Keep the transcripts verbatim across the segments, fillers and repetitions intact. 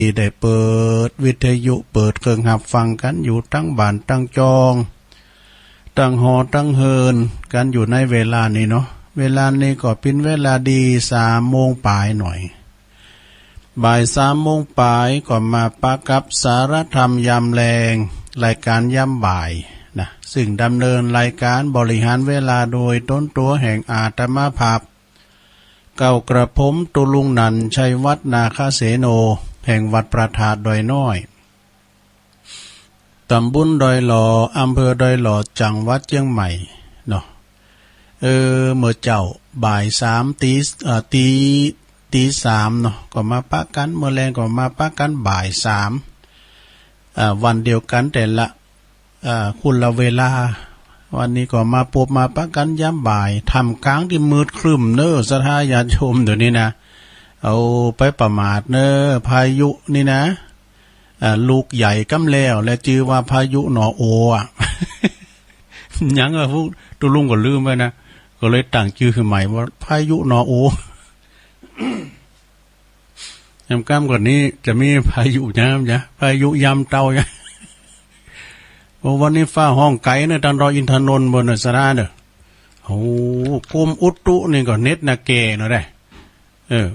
ตี้ได้เปิดวิทยุ เปิดเครื่องฮับฟังกั๋นอยู่ตังบ้านตังจอง ตังหอตังเฮือนกั๋นอยู่ในเวลานี้เนาะ เวลานี้ก็เป๋นเวลาดี สามโมงป๋ายหน่อย บ่ายสามโมงป๋ายก็มาปะกับสารธรรมยามแลง รายก๋านยามบ่ายนะ ซึ่งดำเนินรายก๋านบริหารเวลาโดยต๋นตั๋วแห่งอาตมาภาพ เก้ากระผมตุลุงหนั่น ชัยวัฒน์ นาคเสโน แห่งวัดพระธาตุดอยน้อย ต๋ำบลดอยหล่อ อำเภอดอยหล่อ จังหวัดเจียงใหม่เนาะ เออ เมื่อเจ๊าบ่ายสาม ตี เอ่อ ตี ตีสามเนาะ ก็มาปะกั๋น เมื่อแลงก็มาปะกั๋นบ่ายสาม อ่า วันเดียวกั๋นแต่ละ อ่า คนละเวลา วันนี้ก็มาปบมาปะกั๋นยามบ่าย ท่ามกลางตี้มืดครึ้มเน้อ ศรัทธาญาติโยม เดี๋ยวนี้นะ เอาไปประมาทเน้อ พายุนี่นะ อ่า ลูกใหญ่กำแล้ว และจื้อว่าพายุหนอโออะ หยังอะ พวกตุลุงก็ลืมไปนะ ก็เลยตั้งจื้อขึ้นใหม่ว่าพายุหนอโอ ยามค่ำกว่านี้จะมีพายุยามยะ พายุยามเตาเนี่ย โอ้ วันนี้ฟ้าฮ้องไกลเน้อ ตังดอยอินทนนท์ปู้นเน้อ ศรัทธาเน้อ โอ้ กรมอุตุนี่ก็เน็ตนาแก่เนาะได้ เออ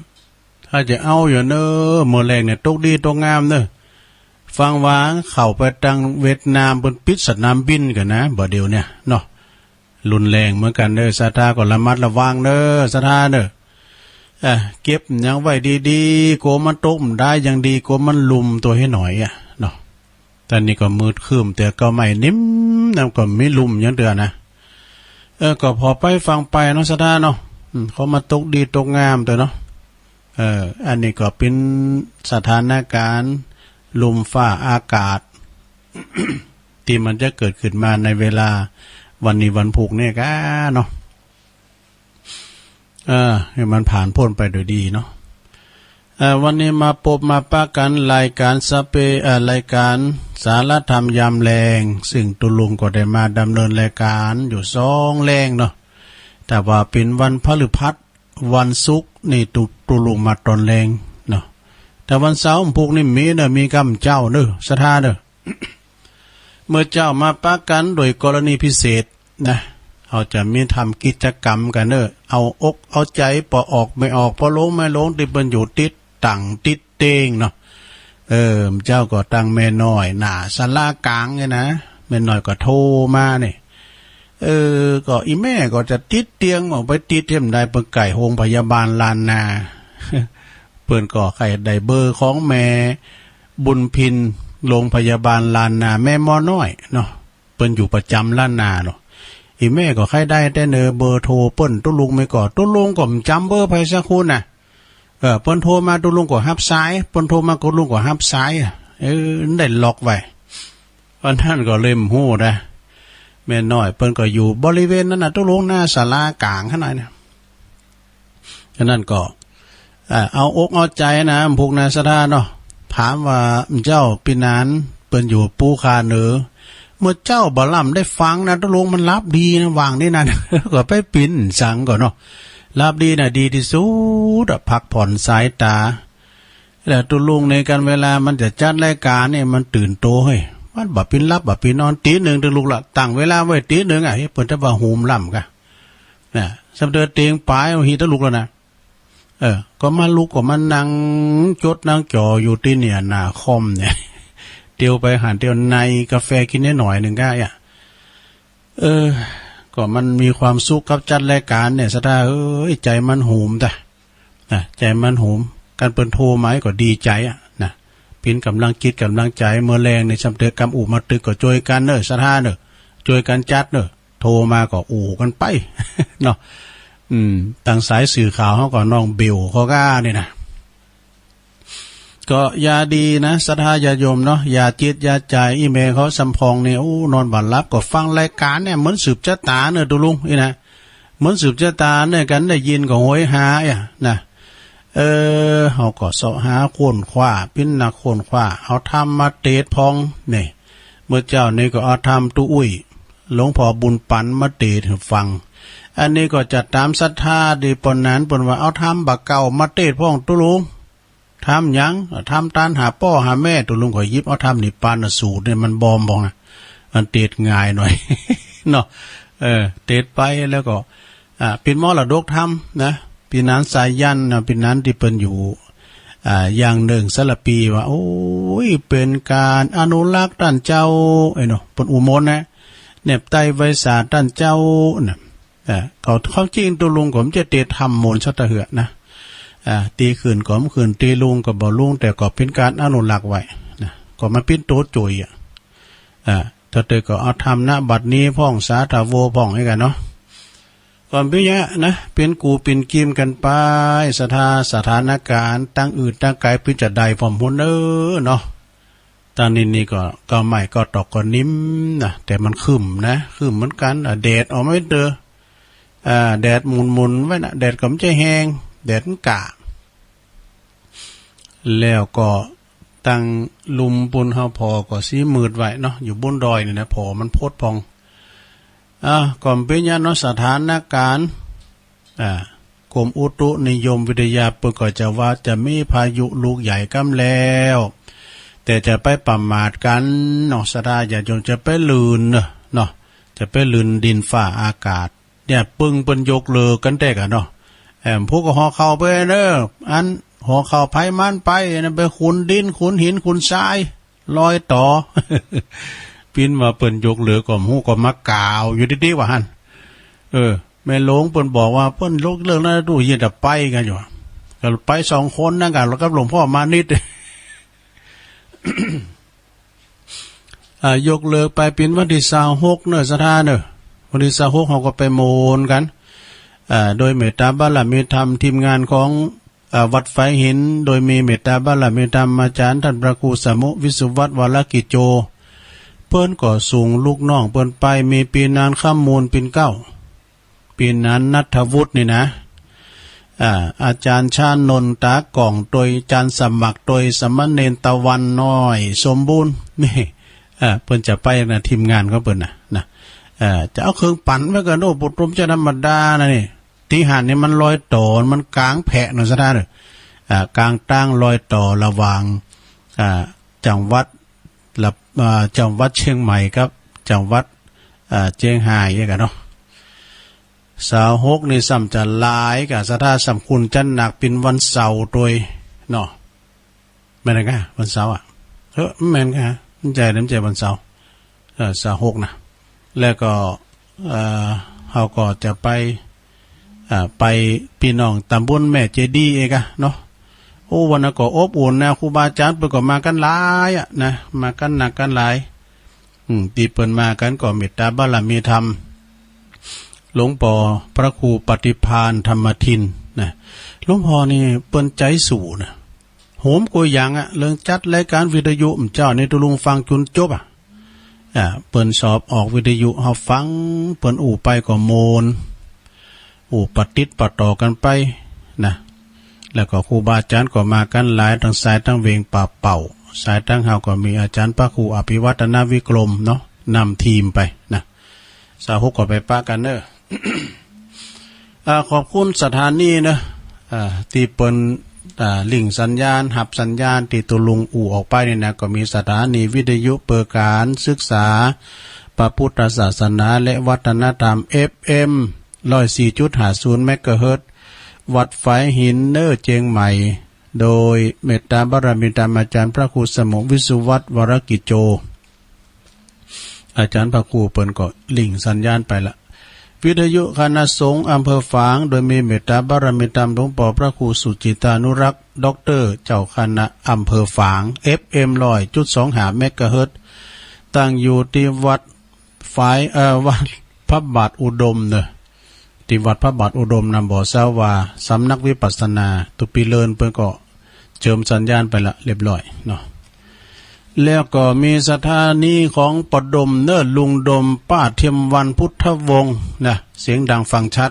ถ้าจะเอาอยู่เน้อ เมื่อแลงเนี่ยตกดีตกงามเน้อ ฟังว่าเข้าไปตังเวียดนามเปิ้นปิดสนามบินกั๋นนะ บ่าเดี่ยวเนี่ยเนาะ รุนแรงเหมือนกั๋นเน้อ ศรัทธาก็ระมัดระวังเน้อ ศรัทธาเน้อ เอ่อ เก็บหยังไว้ดีๆ กั๋วมันตกบ่ได้ ยังดีกั๋วมันลุ่มตั๋วหื้อหน่อยอะเนาะ ต๋อนนี้ก็มืดครึ้ม แต่ก็ไม่นิ่มนะ ก็ไม่ลุ่มหยังเตื้อนะ เออ ก็ผ่อไปฟังไปเนาะ ศรัทธาเนาะ อืม เขามาตกดีตกงามเตื้อเนาะ เออ อันนี้ก็เป๋นสถานการณ์ลมฟ้าอากาศ ตี้มันจะเกิดขึ้นมาในเวลาวันนี้วันพูกเนี่ยก้าเนาะ เออ หื้อมันผ่านป๊นไปโดยดีเนาะ เอ่อ วันนี้มาปบมาปะกั๋นรายก๋านสะเป เอ่อ รายก๋านสารธรรมยามแลง ซึ่งตุลุงก็ได้มาดำเนินรายก๋านอยู่สองแลงเนาะ แต่ว่าเป๋นวันพฤหัส วันศุกร์นี่ตุ ตุลุงมาต๋อนแลงเนาะ แต่วันเสาร์พูกนี่มีเน้อ มีก้ำเจ๊าเน้อ ศรัทธาเน้อ เมื่อเจ๊ามาปะกั๋นโดยกรณีพิเศษนะ เฮาจะมีทำกิจกรรมกั๋นเน้อ เอาอกเอาใจ๋ ปอออกไม่ออก ปอลงไม่ลง ตี้เปิ้นอยู่ติดตั๋งติดเตียงเนาะ เออ เจ๊าก็ตังแม่น้อยหน้าศาลากลางเนี่ยนะ แม่น้อยก็โทรมานี่ เออ ก็อีแม่ก็จะติดเตียง ออกไปติดเตียงบ่ได้ เปิ้นใก้โฮงพยาบาลล้านนา เปิ้นก็ใค่ได้เบอร์ของแม่บุญพิน โฮงพยาบาลล้านนา แม่หมอน้อยเนาะ เปิ้นอยู่ประจ๋ำล้านนาเนาะ อีแม่ก็ใค่ได้แต่เน้อเบอร์โทรเปิ้น ตุลุงไม่ก็ ตุลุงก็บ่จ๋ำเบอร์ใผสักคนน่ะ เออ เปิ้นโทรมาตุลุงก็ฮับสาย เปิ้นโทรมาตุลุงก็ฮับสายอะ เออ ได้ล็อกไว้ เพราะนั้นก็เลยบ่ฮู้นะ แม่น้อยเปิ้นก็อยู่บริเวณนั้นน่ะ ตุลุง หน้าศาลากลางหั้นน่ะ ฉะนั้นก็ เอ่อ เอาอกเอาใจ๋นะ พูกนาศรัทธาเนาะ ถามว่าเจ้าปี้นานเปิ้นอยู่ปู๊คาเนอ เมื่อเจ้าบ่าล่ำได้ฟังนะ ตกลงมันหลับดีนะ หว่างนี้นะ ก็ไปปิ้นสังก่อเนาะ หลับดีนะ ดีตี้สุดอะ พักผ่อนสายต๋า แล้วตกลงในกั๋นเวลามันจะจัดรายก๋านเนี่ย มันตื่นโตเฮ้ย มันบ่าปิ้นหลับบ่าปิ้นนอน ตี๋หนึ่งตึงลุกละ ตั้งเวลาไว้ตี๋หนึ่งอะ เฮ้ย เปิ้นจะว่าหูบ่าล่ำก่ะ นะ สำเร็จเตียงป๋าย เอาหิตะลุกแล้วนะ เออ ก็มาลุกก็มานั่งจดนั่งจ่ออยู่ตี้เนี่ย หน้าคอมเนี่ย เตียวไปหั้นเตียวใน กาแฟกิ๋นได้หน่อยนึ่งก่ะ เออ ก็มันมีความสุขกับจัดรายก๋านเนี่ย ศรัทธาเอ้ย ใจ๋มันหูมตะ นะ ใจ๋มันหูม กั๋นเปิ้นโทรมาก็ดีใจ๋อะ นะ เป๋นก๋ำลังจิตก๋ำลังใจ๋ เมื่อแลงเนี่ย สำเร็จกำอู้มาตึกก็จ้วยกั๋นเน่อ ศรัทธาเน่อ จ้วยกั๋นจัดเน่อ โทรมาก็อู้กั๋นไป เนาะ อืม ตางสายสื่อข่าวเฮาก็น้องเบลเขาก้านี่นะ ก็ยาดีนะ ศรัทธาญาติโยมเนาะ ยาจิตยาใจ๋ อี่แม่เขาสำพองนี่ โอ้ นอนบ่หลับก็ฟังรายก๋านเนี่ย เหมือนสืบจะต๋าเน่อ ตกลง นี่นะ เหมือนสืบจะต๋าเนี่ย กั๋นได้ยินก็โหยหาอะ นะ เออ เฮาก็เซาะหาค้นคว้า เป๋นนักค้นคว้า เอาธรรมมาเตสน์พ่อง นี่ เมื่อเจ๊านี่ก็เอาธรรมตุ๊อุ้ย หลวงพ่อบุญปั๋นมาเตสน์หื้อฟัง อันนี้ก็จะต๋ามศรัทธาดี ปอนั้นเปิ้นว่าเอาธรรมบ่าเก่ามาเตสน์พ่อง ตกลง ธรรมหยัง ธรรมตานหาป้อหาแม่ ตกลงก็หยิบเอาธรรมนิพพานสูตรเนี่ยมันบ่มบ่นะ มันเตดง่ายหน่อย เนาะ เออ เตดไปแล้วก็ อ่า เป๋นมรดกธรรมนะ เป๋นหนานสายัณนะ เป๋นหนานตี้เปิ้นอยู่ อ่า อย่างนึ่งสารภีว่า โอ้ย เป๋นก๋านอนุรักษ์ต้านเจ้า ไอ้เนาะ เปิ้นอู้มนต์นะ แนบใต้ใบสาต้านเจ้านะ อ่า ก็ความจริงตกลงก็บ่ใจ้เตดธรรมมนต์สักเตื้อนะ อ่า ตี้ขึ้นก็บ่ขึ้น ตี้ลงก็บ่ลง แต่ก็เป๋นก๋านอนุรักษ์ไว้นะ ก็มันเป๋นตั๋วโจยอะ อ่า เตื้อก็เอาธรรม ณ บัดนี้พ่อง สาธาโวพ่อง ไอ้กั๋นเนาะ ก็เป๋นเยียะนะ เป๋นกู่เป๋นกีมกั๋นไป ศรัทธา สถานก๋ารณ์ ตางอื่นตางไก๋เป๋นจาใดพ่องหนเน่อเนาะ ตางนี้นี่ก็ เก้าไม้เก้าตอกก็นิ่มนะ แต่มันครึ้มนะ ครึ้มเหมือนกั๋น อ่า แดดออกมาเตื้อ อ่า แดดหมุนๆ ไว้นะ แดดก็บ่ใจ้แฮง แดดมันก้า แล้วก็ตางลุ่มปู๊นเฮาผ่อก็สีมืดไว้เนาะ อยู่บนดอยนี่นะ ผ่อมันพดผ่อง อ่า ก็เป๋นเยียะเนาะ สถานก๋ารณ์ อ่า กรมอุตุนิยมวิทยาเปิ้นก็จะว่าจะมีพายุลูกใหญ่ก้ำแล้ว แต่จะไปประมาทกั๋นเนาะ ศรัทธาญาติโยม จะไปลื่นเนาะ เนาะ จะไปลื่นดินฟ้าอากาศ เนี่ย ปึ้งเปิ้นยกเลิกกั๋นแต๊ก่ะเนาะ แอม ผู้ก็หอข่าวไปเน่อ อันหอข่าวไผมันไปนะ ไปขุดดิน ขุดหิน ขุดทราย รอยต่อ ปิ้นว่าเปิ้นยกเลิกก็บ่ฮู้ ก็มากล่าวอยู่ดีๆ ว่าหั้น เออ แม่หลวงเปิ้นบอกว่าเปิ้นยกเลิกแล้ว ดูเยียะแต่ไปกั๋นอยู่ ก็ไปสองคนนั่นกั๋น แล้วกับหลวงพ่อมานิตย์ อ่า ยกเลิกไปเป๋นวันตี้ซาวหกเน่อ ศรัทธาเน่อ วันตี้ซาวหกเฮาก็ไปมนต์กั๋น อ่า โดยเมตตาบารมีธรรม ทีมงานของ อ่า วัดฝายหิน โดยมีเมตตาบารมีธรรมอาจ๋ารย์ต้านพระครูสมุห์ วิศวัตร วรกิจโจ เปิ้นก็ส่งลูกน้องเปิ้นไป มีปีนาน คำมูล เป๋นเก๊า ปีนาน ณัฐวุฒินี่นะ อ่า อาจ๋ารย์ชานนท์ ต๋ากล้อง โตยอาจ๋ารย์สมัคร โตยสามเณรตะวันน้อย สมบูรณ์ นี่ อ่า เปิ้นจะไปนะ ทีมงานของเปิ้นนะ นะ อ่า จะเอาเครื่องปั่นไปกั๋น โอ้ บ่ตรงจะธรรมดานะนี่ ตี้หั้นนี่มันรอยต่อ มันก๋างแผะเนาะ ศรัทธาเน่อ อ่า ก๋างตางรอยต่อระหว่าง อ่า จังหวัดละ อ่า จังหวัดเชียงใหม่กับจังหวัด อ่า เจียงฮายกั๋นเนาะ ซาวหกนี่ซ้ำจะหลายกา ศรัทธา ซ้ำขุ่นจะหนัก เป๋นวันเสาร์ตวยเนาะ แม่นกา วันเสาร์อะ เออ แม่นกา มันใจ้ มันใจ้วันเสาร์ เออ ซาวหกนะ แล้วก็ เอ่อ เฮาก็จะไป อ่า ไปปี้น้องต๋ำบลแม่เจดีย์เอกอะเนาะ โอ้ วันนั้นก็อบอุ่นนะ ครูบาอาจ๋ารย์เปิ้นก็มากั๋นหลายอะนะ มากั๋นนักกั๋นหลาย อืม ตี้เปิ้นมากั๋นก็เมตตาบารมีธรรม หลวงป้อพระครูปฏิภาณธรรมทินนะ หลวงป้อนี่เปิ้นใจ๋สูงนะ โหมกั๋วอย่างอะ เรื่องจัดรายก๋านวิทยุ เมื่อเจ๊านี่ตุ๊ลุงฟังจ๋นจบอะ อ่า เปิ้นสอบออกวิทยุเฮาฟัง เปิ้นอู้ไปก็มนต์ อู้ปะติดปะต่อกั๋นไปนะ แล้วก็ครูบาอาจ๋ารย์ก็มากั๋นหลาย ตังสายตังเวียงป่าเป่า สายตังเฮาก็มีอาจ๋ารย์พระครูอภิวัฒนวิกรมเนาะ นำทีมไปนะ ซาวหกก็ไปปะกั๋นเน่อ อ่า ขอบคุณสถานีเนาะ อ่า ตี้เปิ้น อ่า ลิงก์สัญญาณ ฮับสัญญาณตี้ตุ๊ลุงอู้ออกไปนี่นะ ก็มีสถานีวิทยุเปื้อก๋านศึกษาพระพุทธศาสนาและวัฒนธรรม เอฟเอ็ม ร้อยสี่จุดห้าศูนย์ เมกะเฮิรตซ์ วัดฝายหินเน่อ เจียงใหม่ โดยเมตตาบารมีธรรมอาจ๋ารย์พระครูสมุห์ วิศวัตร วรกิจโจ อาจ๋ารย์พระครูเปิ้นก็ลิงก์สัญญาณไปละ วิทยุคณะสงฆ์อำเภอฝาง โดยมีเมตตาบารมีธรรมหลวงป้อพระครูสุจิตานุรักษ์ ด็อกเตอร์ เจ้าคณะอำเภอฝาง เอฟเอ็ม ร้อยจุดสองห้า เมกะเฮิรตซ์ ตั้งอยู่ตี้วัดฝาย เอ่อ วัดพระบาทอุดมเนาะ ตี้วัดพระบาทอุดมนะ บ่ทราบว่าสำนักวิปัสสนา ตุ๊ปีเลินเปิ้นก็เจิมสัญญาณไปละเรียบร้อยเนาะ แล้วก็มีสถานีของป้อดมเนาะ ลุงดม ป้าเทียมวรรณ พุทธวงศ์นะ เสียงดังฟังชัด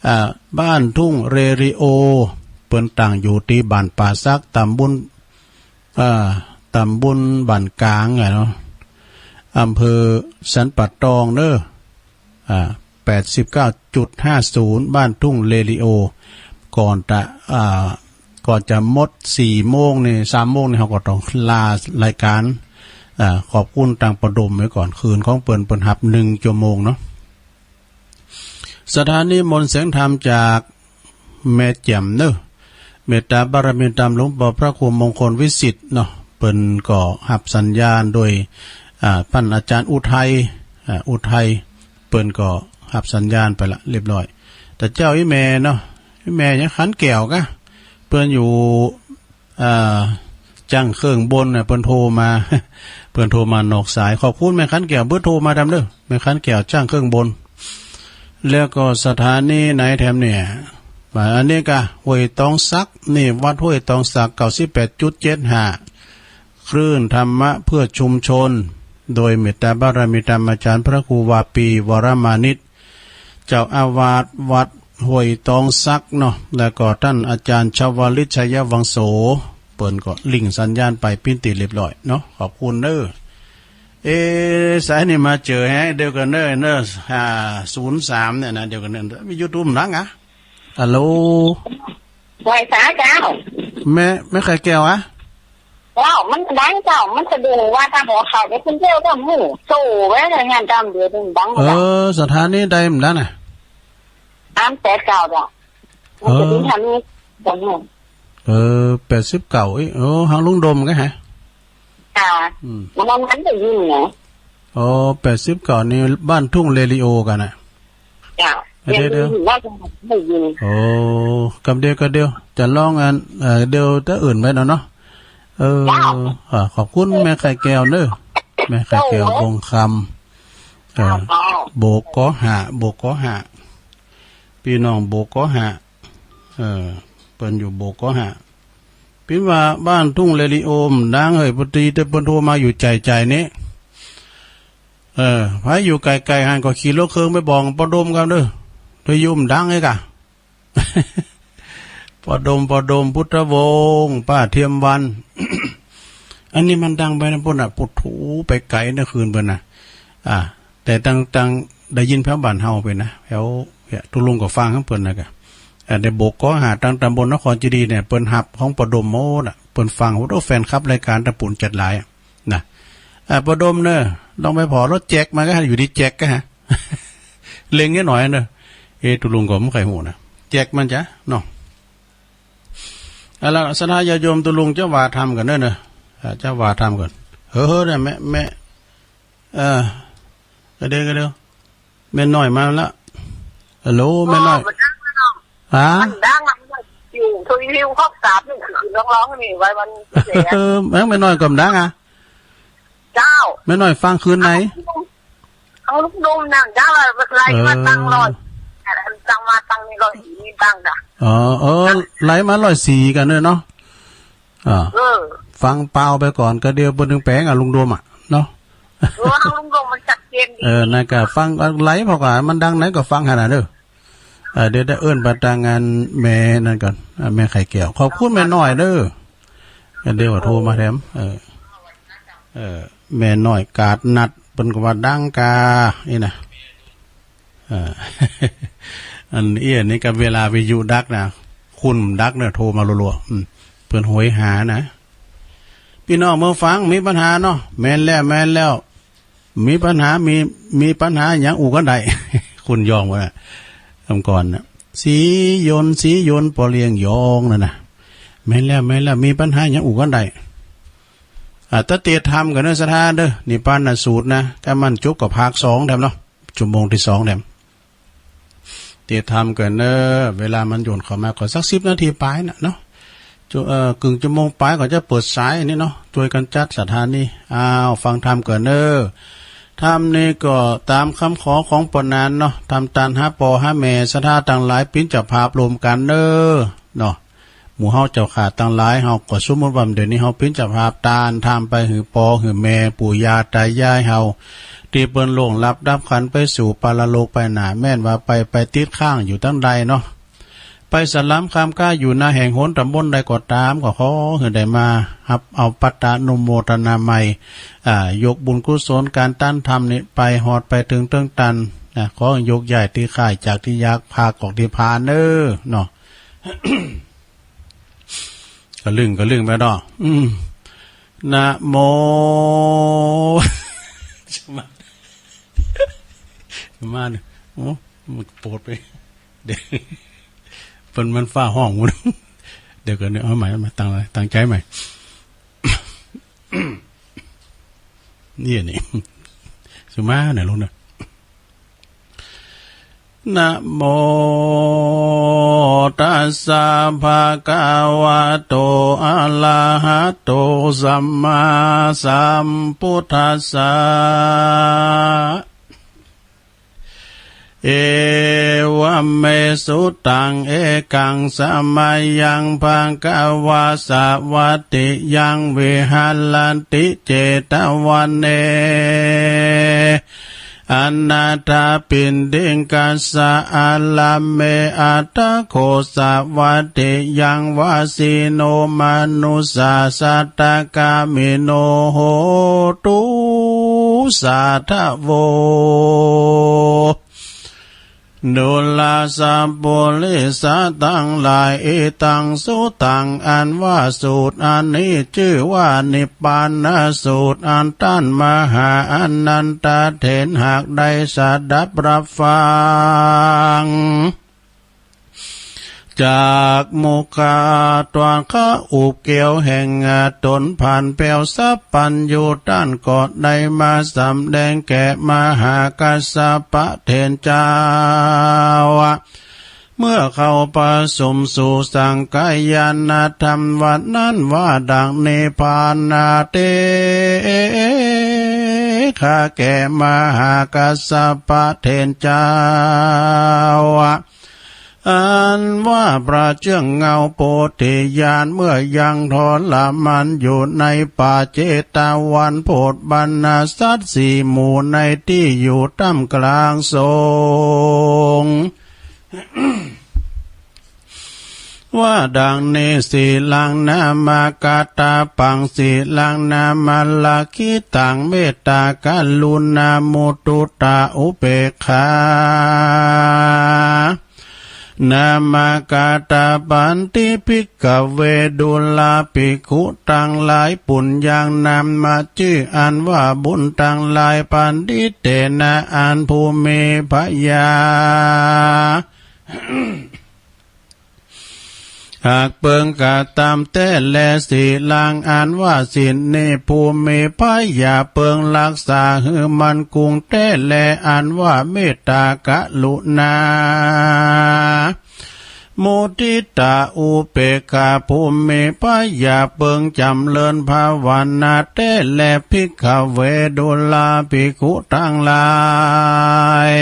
อ่า บ้านทุ่งเรดิโอ เปิ้นตั้งอยู่ตี้บ้านป่าสัก ตำบล อ่า ตำบลบ้านกลางอะเนาะ อำเภอสันป่าตองเนาะ อ่า แปดสิบเก้าจุดห้าศูนย์ บ้านทุ่งเรดิโอ ก่อนจะ อ่า ก็จะหมดสี่โมงนี่ สามโมงนี่ เฮาก็ต้องลารายก๋าน อ่า ขอบคุณตางป้อดมไว้ก่อน คืนของเปิ้น เปิ้นฮับหนึ่งจั่วโมงเนาะ ศรัทธานิมนต์เสียงธรรมจากแม่แจ่มเนาะ เมตตาบารมีตามหลวงป้อพระครูมงคลวิสิทธิ์เนาะ เปิ้นก็ฮับสัญญาณโดย อ่า ป้านอาจ๋ารย์อุทัย อ่า อุทัย เปิ้นก็ฮับสัญญาณไปละเรียบร้อย แต่เจ้าอี้แม่เนาะ อี้แม่ยังขันแก้วกะ เปิ้นอยู่ อ่า จ้างเครื่องบนน่ะ เปิ้นโทรมา เปิ้นโทรมานอกสาย ขอบคุณแม่ขันแก้ว เปิ้นโทรมาดำเนาะ แม่ขันแก้วจ้างเครื่องบน แล้วก็ศรัทธานิมนต์ไหนแถมเนี่ย มาอันนี้กะ ห้วยตองสัก นี่วัดห้วยตองสัก เก้าสิบแปดจุดเจ็ดห้า คลื่นธรรมะเพื่อชุมชน โดยเมตตาบารมีธรรมอาจ๋ารย์พระครูวาปี วรมานิต เจ้าอาวาสวัดห้วยตองสักเนาะ แล้วก็ต้านอาจ๋ารย์ชวลิต ชัยวังโส เปิ้นก็ลิงก์สัญญาณไปเป๋นตี้เรียบร้อยเนาะ ขอบคุณเนาะ เอ๊ะ สายนี่มาเจ๋อแฮะ เดี๋ยวก่อนเนาะ เนาะ ห้าศูนย์สาม เนี่ยนะ เดี๋ยวก่อนเนาะ มียูทูบดังอะ ฮัลโหล ไหว้สาเจ้า แม่ แม่ไข่แก้วอะ เจ้า มันดังเจ้า มันสะดุ้งว่าตางหัวเข่าเดี๋ยวเปิ้นเตี้ยวก็หมู่โซ่ไว้เลย งานตามเดี๋ยวมันดัง เออ ศรัทธานิมนต์ใดมันดังน่ะ สามแปดเก้าเจ้า มันจะ เออ ดิ้นทางนี้ เออ แปดสิบเก้า เอ้ย โอ้ หางลุงดมกะฮะ ค่ะ อืม มัน มันได้ยินไง อ๋อ แปดสิบเก้า นี่บ้านทุ่งเรดิโอกั๋นน่ะ เจ้า เดี๋ยว เดี๋ยว เดี๋ยว ได้ยิน โอ้ กำเดียว กำเดียว จะลองอัน เอ่อ เดี๋ยวจะอื่นไปเนาะเนาะ เออ เจ้า อ่า ขอบคุณแม่ไข่แก้วเนาะ แม่ไข่แก้ว เจ้า วงคำ เออ เจ้า โบกกอห้า โบกกอห้า ปี้น้องโบกกอห้า เออ เปิ้นอยู่โบกกอห้า ปิ๊นว่าบ้านทุ่งเรดิโอมันดังเฮ้ย ปกติแต่เปิ้นโทรมาอยู่ใจ้ๆ นี่ เออ ใผอยู่ไก๋ๆ หั้นก็ขี่รถเครื่องไปบอกป้อดมกั๋นเนาะ ถ้าอยู่มันดังไอ้กะ ป้อดม ป้อดม พุทธวงศ์ ป้าเทียมวรรณ อันนี้มันดังไปนะปุ้นน่ะ ปุโธไปไก๋นะคืนเปิ้นน่ะ อ่า แต่ตัง ตังได้ยินแผวบ้านเฮาไปนะ แผวเนี่ย ตุ๊ลุงก็ฟังของเปิ้นนะกะ อ่า ได้โบกกอห้า ตังตำบลนครเจดีย์เนี่ย เปิ้นฮับของป้อดมหมดน่ะ เปิ้นฟัง โอ้โห แฟนคลับรายก๋านตะปูนจัดหลายอะ นะ อ่า ป้อดมเนาะ ลองไปผ่อรถแจ็คมาก็อยู่ตี้แจ็คก็ฮะ เล็งนิดหน่อยเนาะ เอ๊ะ ตุ๊ลุงก็บ่ใค่ฮู้นะ แจ็คมันจะเนาะ เอาละ ศรัทธาญาติโยม ตุ๊ลุงจะว่าธรรมกั๋นเนาะเนาะ อ่า จะว่าธรรมกั๋น เฮ้อ เฮ้อ เนี่ย แม่ แม่ เออ กะเดียว กะเดียว แม่น้อยมาละ ฮัลโหล แม่น้อย อ๋อ มันดัง ฮะ มันดัง มันอยู่ อยู่ห้องสามนี่คือร้องๆ นี่ไว้มันเสีย เออ แม่ แม่น้อยก็มันดังอะ เจ้า แม่น้อยฟังคืนไหน เอาลุงดมนั่นเจ้า ไล่มาตังร้อย เออ ตังมาตังนี่ร้อยสี่นี่ตังจ้ะ อ๋อ เออ ไล่มาร้อยสี่กั๋นเนาะ อ่า เออ ฟังเปล่าไปก่อน กะเดียวเปิ้นตึงแป๋งอะ ลุงดมอะ เนาะ เออ เอาลุงดมมันชัดเจนดี เออ นั่นกะฟัง ไล่พอกะมันดังไหนก็ฟังหั้นน่ะเนาะ เออ เดี๋ยวได้เอิ้นไปตางอันแม่นั่นก่อน อ่า แม่ไข่แก้ว ขอบคุณแม่น้อยเนาะ กะเดียวโทรมาแถม เออ เออ แม่น้อยกาดนัด เปิ้นก็ว่าดังกา นี่นะ เออ อันเอี้ยนี่กะเวลาวิทยุดักนะ คุณดักเนี่ยโทรมารัวๆ อืม เปิ้นโหยหานะ ปี้น้องเมืองฝางมีปัญหาเนาะ แม่นแล้ว แม่นแล้ว มีปัญหา มี มีปัญหาหยังอู้กั๋นได้ คุณยองว่านะ เมื่อก่อนน่ะ สียน สียน ป้อเลี้ยงยองนั่นน่ะ แม่นแล้ว แม่นแล้ว มีปัญหาหยังอู้กั๋นได้ อ่า ตะเตียดธรรมกั๋นเนาะ ศรัทธาเนาะ นิพพานสูตรนะ ถ้ามันจบก็ภาคสองแถมเนาะ ชั่วโมงตี้สองแถม เตียดธรรมกั๋นเนาะ เวลามันหย่นเข้ามาก็สักสิบนาทีป๋ายน่ะเนาะ จุ เอ่อ กึ่งชั่วโมงป๋ายก็จะเปิดสายนี่เนาะ จ้วยกั๋นจัดศรัทธานี่ อ้าว ฟังธรรมกั๋นเนาะ ธรรมนี่ก็ต๋ามกำขอของป้อหนานเนาะ ทำตานหาป้อหาแม่ ศรัทธาตังหลายเป๋นเจ้าภาพร่วมกั๋นเนาะ เนาะ หมู่เฮาเจ้าข้าตังหลาย เฮาก็สมมุติว่าเดี๋ยวนี้เฮาเป๋นเจ้าภาพตานธรรมไปหื้อป้อหื้อแม่ ปู่ย่าต๋ายายเฮา ตี้เปิ้นล่วงลับดับขันธ์ไปสู่ปรโลกไปหน้า แม่นว่าไป ไปติดค้างอยู่ตังใดเนาะ ไปสลามคามก๊าอยู่ณแห่งหนต๋ำบลใดก็ต๋าม ก็ขอหื้อได้มาฮับเอาปัตตานุโมทนาใหม่ อ่า ยกบุญกุศลก๋านตานธรรมนี่ไปฮอดไปเถิงเถิงตัน นะ ขอหื้อยกย้ายตี้ค่ายจากตี้อยาก พากออกตี้ผานเนาะ เนาะ เ กะลึ่งกะลึ่งไปเนาะ อืม นะโม จะมา จะมาเนี่ย โอ้ มันโปดไป เดี๋ยว เปิ้นมันฟ้าฮ้องหมด เดี๋ยวก่อนเนี่ย เอาใหม่ เอาใหม่ ตั้ง ตั้งใจ๋ใหม่ เนี่ยนี่ สุมาเนี่ย ลงเนี่ย นะโมตัสสะ ภะคะวะโต อะระหะโต สัมมาสัมพุทธัสสะ เอวะเม สุตัง เอกัง สะมะยัง ภะคะวา สะวัตติยัง วิหะระติ เจตวะเน อะนาถะปิณฑิกัสสะ อาระามะ อัฏฐะโข สะวัตติยัง วาสิโน มะนุสสา สัตถะกามิโน โหตุ สาธะโว ดูราสะปุริสะตังหลาย อิตัง สุตัง อันว่าสูตรอันนี้จื้อว่านิพพานสูตร อันต้านมหาอานันทะเถรหากได้สดับรับฟัง จากมุขะ ตวาคะ อุบเกี่ยวแห่งต๋น ผ่านแปวสัพพัญญูต้าน ก็ได้มาสำแดงแก่มหากัสสปะเถรเจ้า เมื่อเข้าประสุมสู่สังฆายานธรรมวันนั้นว่าดังนี้ ปาณาติ ข้าแก่มหากัสสปะเถรเจ้า อันว่าพระเจ้าเงาโพธิญาณ เมื่อยังทรมานอยู่ในป่าเชตวัน โผดบรรดาสัตว์สี่หมู่ในตี้อยู่ต้ามกลางสงฆ์ ว่าดังนี้ สีลัง นามะกะตะปัง สีลัง นามะละคิตัง เมตตากรุณา มุตุตา อุเปกขา นามะกะตะปันติ ภิกขะเว ดูราภิกขุตังหลาย ปุญญัง นามะจื้ออันว่าบุญตังหลาย ปะฏิเตนะ อันภูมิพระญาณ หากเปิงกระตำแต๊แล สีลัง อันว่าศีลนี้ ภูมิพระญาณเปิงฮักษาหื้อมั่นคงแต๊แล อันว่าเมตตากรุณา มุทิตา อุเปกขา ภูมิพระญาณเปิงจ๋ำเริญภาวนาแต๊แล ภิกขะเว ดูราภิกขุตังหลาย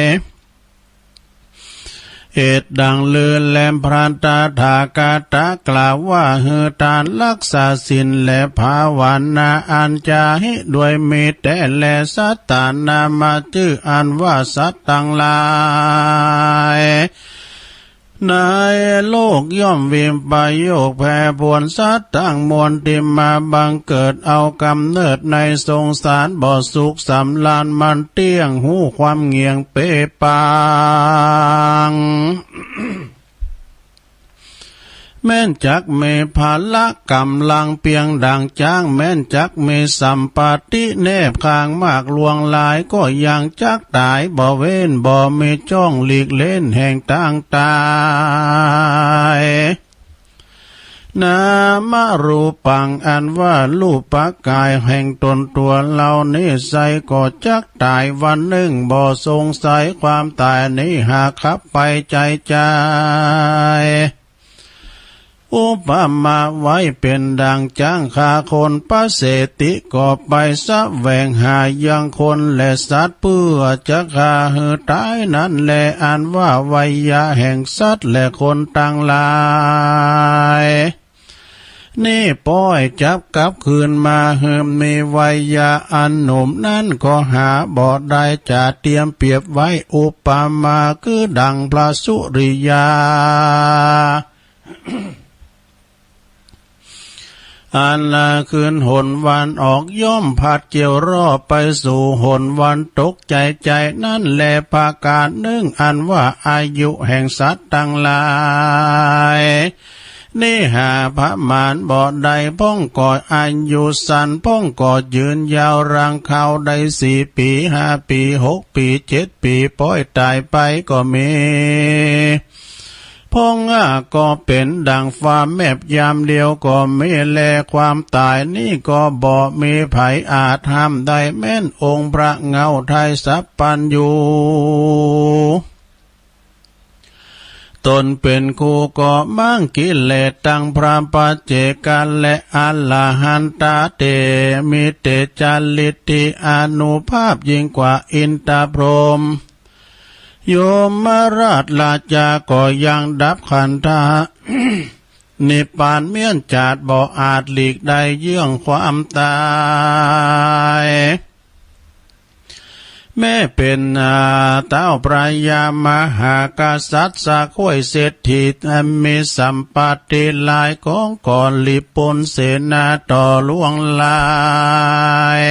เหตุดังลือแล พระตถาคตะกล่าวว่า หื้อตานฮักษาศีลและภาวนาอันจาฮิด้วยมิตรแต๊แล สัตตานามะจื้ออันว่าสัตว์ตังหลาย ในโลกย่อมวิปโยคแปรปรวน สัตว์ตังมวลตี้มาบังเกิดเอาก๋ำเนิดในสงสาร บ่สุขสำราญมันเตี้ยง ฮู้ความเงี่ยงเปปัง แม้นจักมีพละก๋ำลังเปียงดั่งจ๊าง แม้นจักมีสัมปติแนบข้างมากหลวงหลาย ก็ยังจักต๋ายบ่เว้น บ่มีจ้องหลีกเล้นแห่งตางต๋าย นามะรูปัง อันว่ารูปกายแห่งต๋นตั๋วเฮานี้ไซร้ก็จักต๋ายวันนึ่ง บ่สงสัยความต๋ายนี้หากคับไปใจ๋ใจ๋ อุปมาไว้เป๋นดั่งจ๊าง คาคนปเสฐีก็ไปแสวงหายังคนและสัตว์ เปื้อจะฆ่าหื้อต๋ายนั้นแล อันว่าวัยยะแห่งสัตว์และคนตังหลาย นี้ป้อยจับกลับคืนมาหื้อมีวัยยะอันหนุ่มนั้นก็หาบ่ได้ จะเตียมเปรียบไว้อุปมาคือดั่งพระสุริยา อันละคืนหนวันออกย่อมพัดเกี่ยวรอบไปสู่หนวันตก ใจ๋ใจ๋นั้นแล ประก๋านนึ่ง อันว่าอายุแห่งสัตว์ตังหลาย นี้หาประมาณบ่ได้ พ่องก็อายุสั้น พ่องก็ยืนยาว รังคาวได้สี่ปี๋ ห้าปี๋ หกปี๋ เจ็ดปี๋ ป๊อยต๋ายไปก็มี พ่องก็เป๋นดั่งฟ้าแมบ ยามเดียวก็มีแล ความต๋ายนี้ก็บ่มีใผอาจห้ามได้ แม้นองค์พระเงาไทยสัพพัญญู ต๋นเป๋นครูก็ม้างกิเลสตังพระปัจเจกะและอรหันตะเต มีเตจาฤทธิอานุภาพยิ่งกว่าอินทพรหม ยมราชราชาก็ยังดับขันธะ นิพพานเมี้ยนจาด บ่อาจหลีกได้เยื่องความต๋าย แม้เป๋น อ่า เต้าพระยามหากษัตริย์ สะข้วยเศรษฐี มีสัมปติหลาย ของก็หลีบป๊นเสนาต่อล่วงหลาย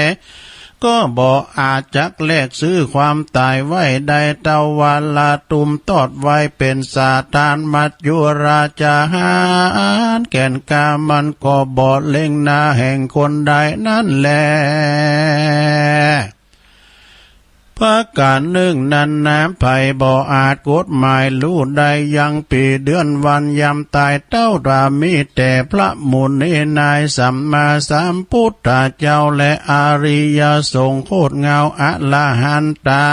ก็บ่อาจจักแลกซื้อความต๋ายไว้ได้ เต้าว่าละตุ้มตอดไว้เป๋นสาทาน มัจจุราชาหาญแก่นกล้า มันก็บ่เล็งหน้าแห่งคนใดนั้นแล ประก๋านนึ่งนั้นนา ใผบ่อาจกฎหมายฮู้ได้ ยังปี๋เดือนวันยามต๋าย เต้าว่ามีแต่พระมุนีนายสัมมาสัมพุทธเจ้า และอริยสงฆ์โคตรเงาอรหันตา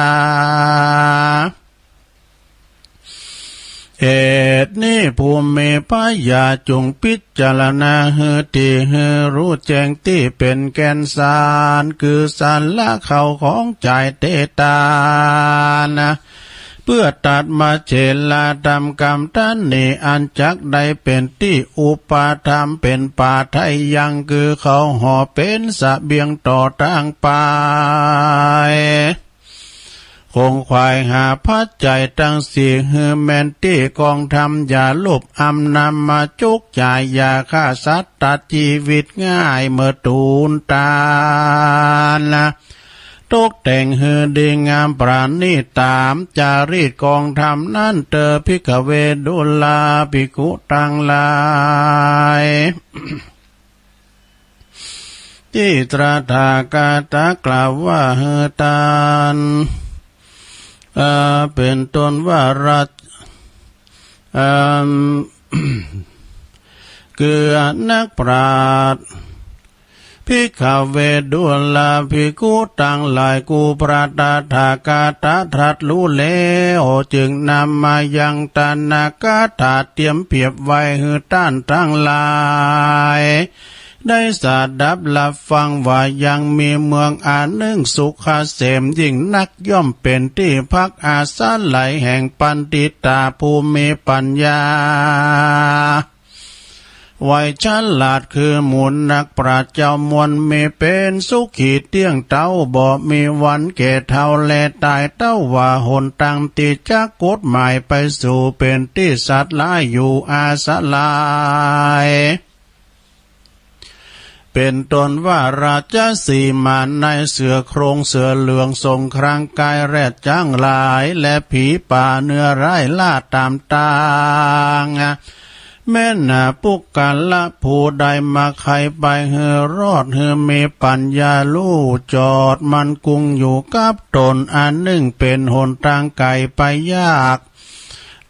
เหตุนี้ผู้มีปัญญาจุ่งพิจารณาหื้อดี หื้อฮู้แจ้งตี้เป๋นแก่นสาร คือสาระเข้าของใจ๋เตตานะ เปื้อตัดมาเฉลาธรรมกำตันนี้ อันจักได้เป๋นตี้อุปถัมภ์ เป๋นป่าไท้ยัง คือเขาห่อเป๋นเสบียงต่อตางไป ขงขวายหาปัจจัยตังสี่ หื้อแม่นตี้กองธรรม อย่าโลภอำนำมาจุกจ่าย อย่าฆ่าสัตว์ตัดจีวิตง่าย เมื่อตูนต๋ายนะ ตกแต่งหื้อดีงามประณีตต๋ามจารีตกองธรรมนั้นเตอ ภิกขเว ดูราภิกขุตังหลาย ตี้ตถาคตะกล่าวว่าหื้อต้าน เอ่อ เป๋นต้นว่าราช เอ่อ คือนักปราชญ์ ภิกขเว ดูราภิกขุตังหลาย กู่พระตถาคตะตรัสฮู้แล้ว จึงนำมายังตถาคตะเตรียมเปรียบไว้หื้อต้านตังหลาย ได้สดับฮับฟังว่ายังมีเมืองอันนึ่งสุขเกษมยิ่งนัก ย่อมเป๋นตี้พักอาศัยแห่งปัณฑิตาผู้มีปัญญา ไวฉลาด คือหมู่นักปราชญ์เจ้ามวล มีเป๋นสุขีเตี้ยงเต๊า บ่มีวันแก่เฒ่าและต๋าย เต้าว่าหนตางตี้จักกฎหมายไปสู่เป๋นตี้สัตว์หลายอยู่อาศัย เป๋นต้นว่าราชสีห์ ม้าใน เสือโคร่ง เสือเหลือง สงครามกาย แรดจ๊างหลาย และผีป่าเนื้อร้ายล่าต๋ามตาง แม้นปุคคละผู้ใดมักใค่ไปหื้อรอด หื้อมีปัญญาฮู้จอดมั่นกุ้งอยู่กับต๋น อันนึ่งเป๋นหนตางไก๋ไปยาก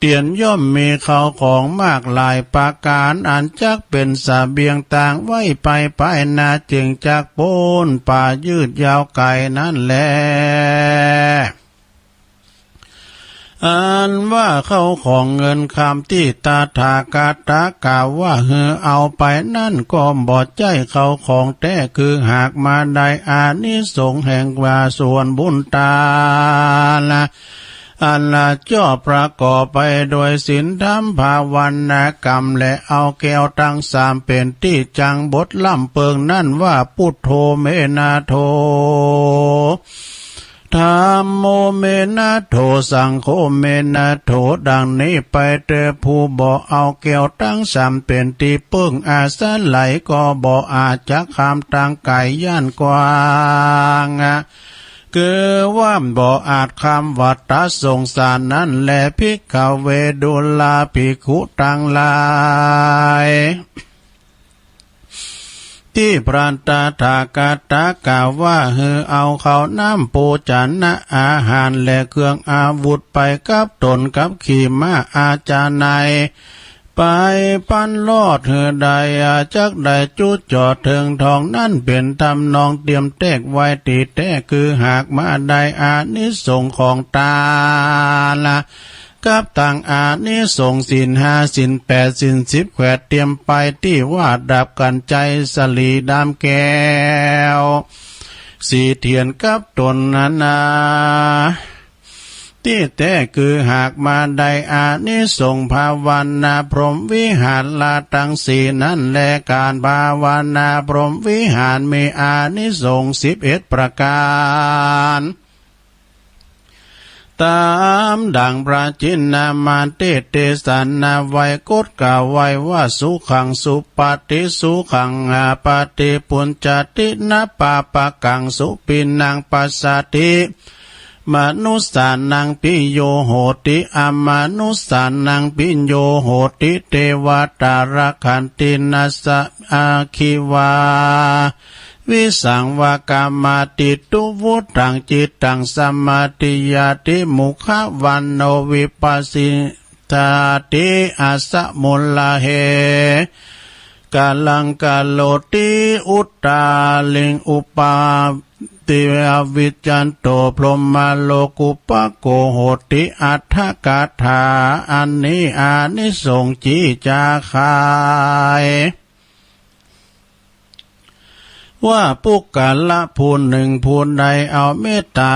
เตียนย่อมมีเข้าของมากหลายประก๋าน อันจักเป๋นเสบียงตางไว้ไปภายหน้า จึงจักป๊นป่ายืดยาวไก๋นั้นแล อันว่าเข้าของเงินคำตี้ตถาคตะกล่าวว่าหื้อเอาไปนั้นก็บ่ใจ้เข้าของแต๊ คือหากมาได้อานิสงส์แห่งว่าส่วนบุญตาน อันละจอบประกอบไปโดยศีลธรรมภาวนากรรม และเอาแก้วตังสามเป๋นตี้จังบทล่ำเปิงนั้นว่า พุทโธ เมนะโธ ธัมโม เมนะโธ สังโฆ เมนะโธ ดังนี้ไปเต๊อะ ผู้บ่เอาแก้วตังสามเป๋นตี้เปิ้งอาศัยก็บ่อาจจักข้ามตางไก๋ย่านกว้าง คือว่าบ่อาจคำว่าตรัสสงสารนั้นแล ภิกขเว ดูราภิกขุตังหลาย ตี้พระตถาคตะกล่าวว่า หื้อเอาข้าวน้ำโภชนะอาหารและเครื่องอาวุธไปกับตนขับขี่ม้าอาชาไนย ไปปันรอดหื้อได้ จักได้จุดจอดเถิงทองนั้น เป๋นทำนองเตรียมแต๊กไว้ตี้แต๊ คือหากมาได้อานิสงส์ของตาน กับตังอานิสงส์ศีลห้า ศีลแปด ศีลสิบ แขวดเตรียมไป ตี้ว่าดับกัญไชยสลีดำแก้ว สีเถียนกับตนนั้นนา ตี้แต๊คือหากมาได้อานิสงส์ภาวนาพรหมวิหารละตังสี่นั้นแล ก๋านภาวนาพรหมวิหารมีอานิสงส์สิบเอ็ดประก๋าน ต๋ามดั่งพระจินนามานเตสน์เตสนาไว้ กดกล่าวไว้ว่า สุขังสุปาติ สุขังอปาติ ปุญญาติ นะปาปะกัง สุปิณณังปัสสาติ มนุสสานังปิโยโหติ อมนุสสานังปิโยโหติ เตวะตารักขันติ นะสะ อาคิวา วิสังวะกามาติ ตุวุฒังจิตตังสมาธิยาติ มุขะวันโณวิปปะสิทธาติ อะสะมุลลาเห กะลังกะโลติ อุตตาริงอุปาติ อวิชชันโต พรหมโลกุปปะโกโหติ อัฏฐกถาอันนี้อานิสงส์จี้จ๋าขาย ว่าปุคคละผู้นึ่งผู้ใดเอาเมตต๋า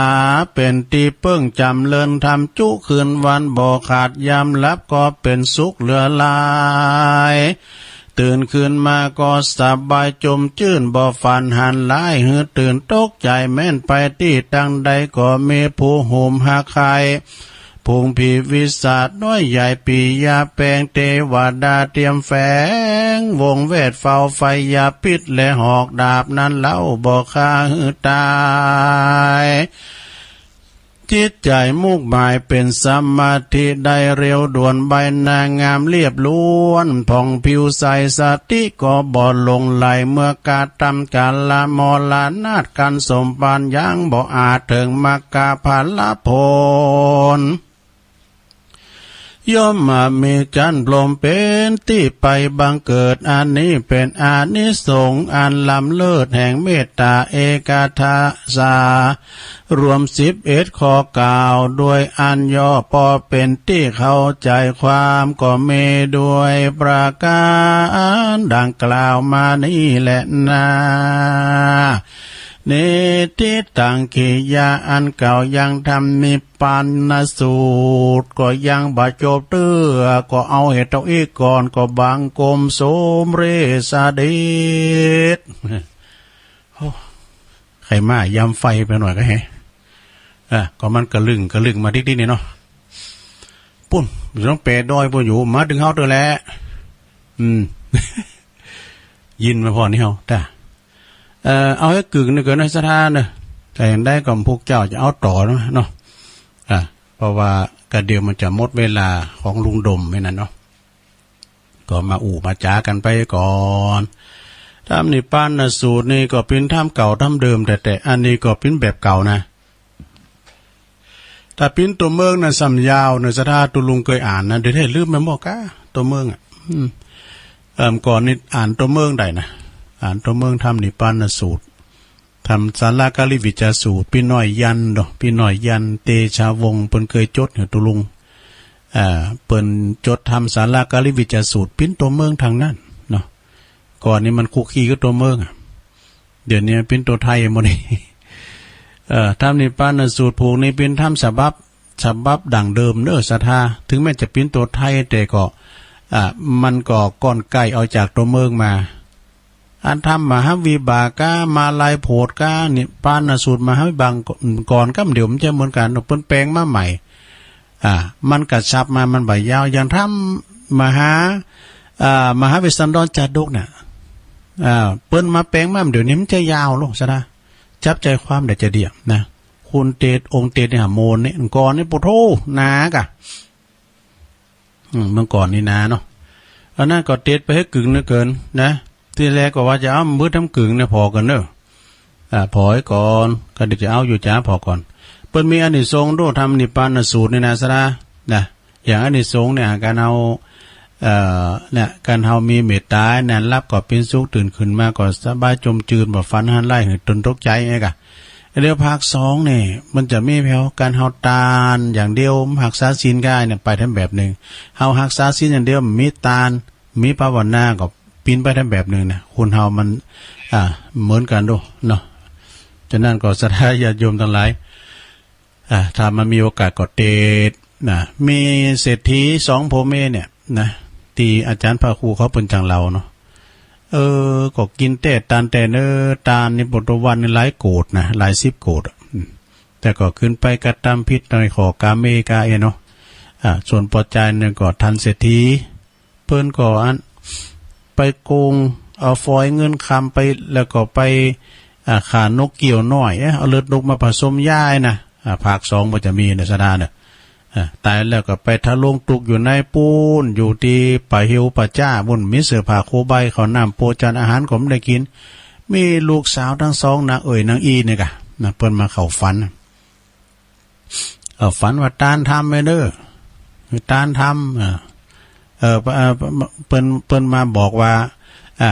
เป๋นตี้เปิ้งจ๋ำเริญธรรมจุคืนวันบ่ขาดยามหลับก็เป๋นสุขเหลือหลาย ตื่นขึ้นมาก็สบายจมจื้นบ่ฝันหันร้ายหื้อตื่นตกใจ๋แม่นไปตี้ตังใดก็มีผู้หุมฮักใค่ ฝูงผีปีศาจน้อยใหญ่ปียาแปงเตวดาเตรียมแฝงวงแวดเฝ้าไฟยาพิษและหอกดาบนั้นเล่าบ่ฆ่าหื้อตาย จิตใจ๋มุ่งหมายเป๋นสมาธิได้เร็วด่วนใบหน้างามเรียบล้วนผ่องผิวใสสติก็บ่หลงไหลเมื่อกระทำก๋านละมรณาฏกั๋นสมปานยังบ่อาจเถิงมรรคผลผล ย่อมมามีจั๊นพรหมเป๋นตี้ไปบังเกิด อันนี้เป๋นอานิสงส์อันล้ำเลิศแห่งเมตต๋าเอกทาสา รวมสิบเอ็ดข้อกล่าวด้วยอันย่อ ปอเป๋นตี้เข้าใจ๋ความก็มีด้วยประก๋านดังกล่าวมานี้แลนา นิฏฐิตัง กิริยาอันเก่ายังธรรมนิพพานสูตรก็ยังบ่จบเตื้อ ก็เอาเหตุเต้าอี้ก่อน ก็บังคมสมเร็จเสด็จ โอ้ ใค่มายามไฟไปหน่อยก็แฮะ อ่ะ ก็มันกะลึ่งกะลึ่งมาติ๊กๆ นี่เนาะ ปู๊น อยู่ตางแป๋ดอยปู๊นอยู่ มาเถิงเฮาเตื้อแหละ อืม ยินมาผ่อนี้เฮา ต้า เอ่อ เอาหื้อกึ่งหนึ่งก่อนนะ ศรัทธาเนอะ แต่อย่างใดก็พวกเจ้าจะเอาต่อเนาะ เนาะ อ่ะ เพราะว่ากะเดี๋ยวมันจะหมดเวลาของลุงดมไอ้นั่นเนาะ ก็มาอู้มาจ๋ากั๋นไปก่อน ธรรมนิพพานสูตรนี่ก็เป๋นธรรมเก่าธรรมเดิมแต๊ๆ อันนี้ก็เป๋นแบบเก่านะ ถ้าเป๋นตั๋วเมืองนะ ส่ำยาวเนอะ ศรัทธา ตุ๊ลุงเกยอ่านนะ เดี๋ยวนี้ลืมไปหมดก้า ตั๋วเมืองอะ อืม เอ่อ ก่อนนี่อ่านตั๋วเมืองได้นะ อ่านตั๋วเมืองธรรมนิพพานสูตร ธรรมสาลาการิวิจฉาสูตร ปี้น้อยยันเนาะ ปี้น้อยยัน เตชะวงศ์ เปิ้นเกยจดหื้อตุ๊ลุง อ่า เปิ้นจดธรรมสาลาการิวิจฉาสูตร เป๋นตั๋วเมืองตังนั้นเนาะ ก่อนนี่มันคุกคีกับตั๋วเมืองอะ เดี๋ยวนี้เป๋นตั๋วไทยหมดนี่ เอ่อ ธรรมนิพพานสูตรผูกนี่เป๋นธรรมฉบับ ฉบับดั้งเดิมเนอะ ศรัทธา ถึงแม้จะเป๋นตั๋วไทยแต่ก็ อ่า มันก็ก้อนใก้เอาจากตั๋วเมืองมา อันธรรมมหาวิบากก้า มาลัยโผฏฐ์ก้า นิพพานสูตรมหาวิบากก่อนก้ำเดียว มันจะเหมือนกั๋น เปิ้นแป๋งมาใหม่ อ่า มันกระชับมา มันบ่ยาว อย่างธรรมมหา อ่า มหาเวสสันดรจาดกเนี่ย อ่า เปิ้นมาแป๋งมา เดี๋ยวนี้มันจะยาวลงซะนะ จับใจ๋ความได้จะเดี่ยมนะ คุณเตศ องค์เตศนี่หาโมนนี่ ก่อนนี่ โอ้โธ่ หนากะ อืม เมื่อก่อนนี่หนาเนาะ อันนั้นก็เตศไปหื้อกึ่งเน่อเกินนะ ตี้แรกก็ว่าจะเอามืดทำกึ่งเนี่ย ผ่อก่อนเน่อ อ่า ผ่อไว้ก่อน ก็เดี๋ยวจะเอาอยู่จ้า ผ่อก่อน เปิ้นมีอานิสงส์โดยธรรมนิพพานสูตรนี่นะ สะดา นะ อย่างอานิสงส์เนี่ย การเอา เอ่อ เนี่ย การเฮามีเมตต๋าเนี่ย หลับก็เป๋นสุข ตื่นขึ้นมาก็สบาย จ่มจื้น บ่ฝันหันร้ายหื้อตนตกใจ๋ ไอ้กะ เดี๋ยวภาคสองเนี่ย มันจะมีแผวการเฮาตานอย่างเดียว บ่ฮักษาศีลก็ได้เนี่ย ไปทำแบบนึ่ง เฮาฮักษาศีลอย่างเดียว บ่มีตาน บ่มีภาวนา ก็ปิ้นไปทำแบบนึ่งนะ คนเฮามัน อ่า เหมือนกั๋นโดเนาะ ฉะนั้นก็ศรัทธาญาติโยมตังหลาย อ่า ถ้ามันมีโอกาสก็เตศน์นะ มีเศรษฐีสองผัวเมียเนี่ยนะ ตี้อาจ๋ารย์พระครูเขาเปิ้นจั้งเล่าเนาะ เออ ก็กิ๋นแต๊ตานแต๊เน่อ ตานนี่บ่ตะวันนี่หลายโกดนะ หลายสิบโกดอะ อืม แต่ก็ขึ้นไปกระตำผิดในข้อกาเมกาเอเนาะ อ่า ส่วนปอจายเนี่ยก็ทันเศรษฐี เปิ้นก็อัน ไปโกงเอาฟอยล์เงินคำไป แล้วก็ไป อ่า ฆ่านกเกี้ยวน้อย เอ๊ะ เอาเลือดนกมาผสมยานะ อ่า ภาคสองมันจะมีนะ สะดาเน่อ อ่า ต๋ายแล้วก็ไปทะลวงตุ๊กข์อยู่ในปู๊น อยู่ตี้ป่าเหียวป่าจ๊าปู๊น มีเสื้อผ้าโคใบ ข้าวน้ำโภชนาหารก็บ่ได้กิ๋น มีลูกสาวตังสอง นางเอ๋ยนางอี้เนี่ยกะ นะ เปิ้นมาเข้าฝัน เออ ฝันว่าตานทำไปเน่อ ตานทำ เออ เออ เออ เปิ้น เปิ้นมาบอกว่า อ่า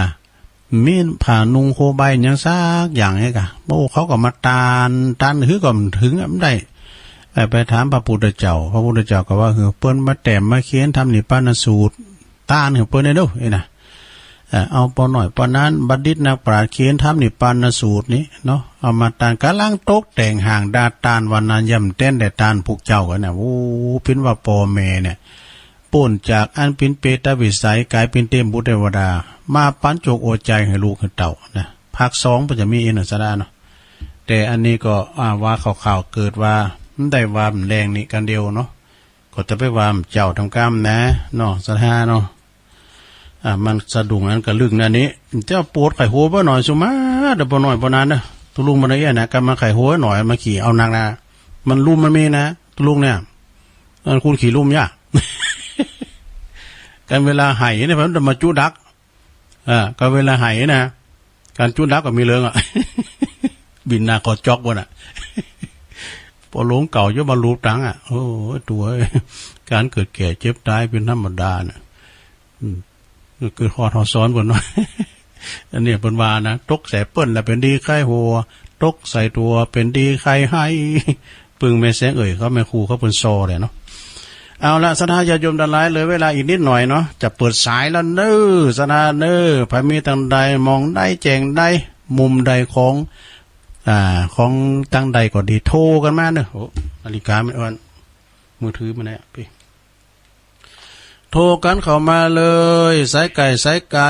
มีผ้านุ่งโคใบหยังสักอย่างเนี่ยกะ โอ้ เขาก็มาตาน ตานหื้อก็บ่เถิงอะ บ่ได้ เออ ไปถามพระพุทธเจ้า พระพุทธเจ้าก็ว่า คือเปิ้นมาแต้มมาเขียนทำนิพพานสูตร ตานหื้อเปิ้นเน่อ ไอ้นะ เอ่อ เอาปอน้อยปอนั้น บัณฑิตนักปราชญ์เขียนทำนิพพานสูตรนี้เนาะ เอามาตาน ก๋ำลังตกแต่งห้างดาตานวันนั้น ย่ำแต๊นได้ตานพวกเจ้ากั๋นนะ โอ้ เป๋นว่าป้อแม่เนี่ย ป๊นจากอันเป๋นเปรตวิสัย ก๋ายเป๋นเตพบุตรเตวดา มาปั๋นโจคโอใจหื้อลูกหื้อเต้านะ ภาคสองมันจะมีเองเนาะ สะดาเนาะ แต่อันนี้ก็ อ่า ว่าข่าวๆ เกิดว่า บ่ได้ว่าบ่แลงนี่กั๋นเดียวเนาะ ก็จะไปว่าเจ้าทำกรรมนะเนาะ สะดาเนาะ อ่า มันสะดุ้งอันกะลึ่งอันนี้ เจ้าปวดไข้หัวบ่หน่อยสุมา เดี๋ยวบ่หน่อยบ่นานเนาะ ตุ๊ลุงบ่ได้เอี้ยนะ กำมาไข้หัวหน่อย มาขี้เอานักนะ มันลุ่มมันมีนะ ตุ๊ลุงเนี่ย เออ คุณขี้ลุ่มยะ กันเวลาไห้เนี่ย เปิ้นจะมาจุดัก อ่า ก็เวลาไห้นะ ก๋านจุดักก็มีเลิงอะ บินหน้าขอจ๊อกบ่น่ะ ปอหลงเก่าจะมาลูบตังอะ โอ้ย ตั๋วเอ้ย ก๋านเกิดแก่เจ็บต๋ายเป๋นธรรมดาน่ะ อืม เกิดฮอดฮอดซ้อนเปิ้นเนาะ อันนี้เปิ้นว่านะ ตกใส่เปิ้นแล้วเป๋นดีใค่หัว ตกใส่ตั๋วเป๋นดีใค่ไห้ ปึ้งแม่แสงเอ๋ยเขา แม่ครูเขาเปิ้นซอเลยเนาะ เอาละ ศรัทธาญาติโยมตังหลาย เหลือเวลาอีกนิดหน่อยเนาะ จะเปิดสายแล้วเน้อ ศรัทธาเน้อ ใผมีตางใด มองใด แจ้งใด มุมใดของ อ่า ของตางใดก็ดี โทรกั๋นมาเน้อ โอ้ นาฬิกามันอ่อน มือถือมันเนี่ย ปี้ โทรกั๋นเข้ามาเลย สายใก้สายไก๋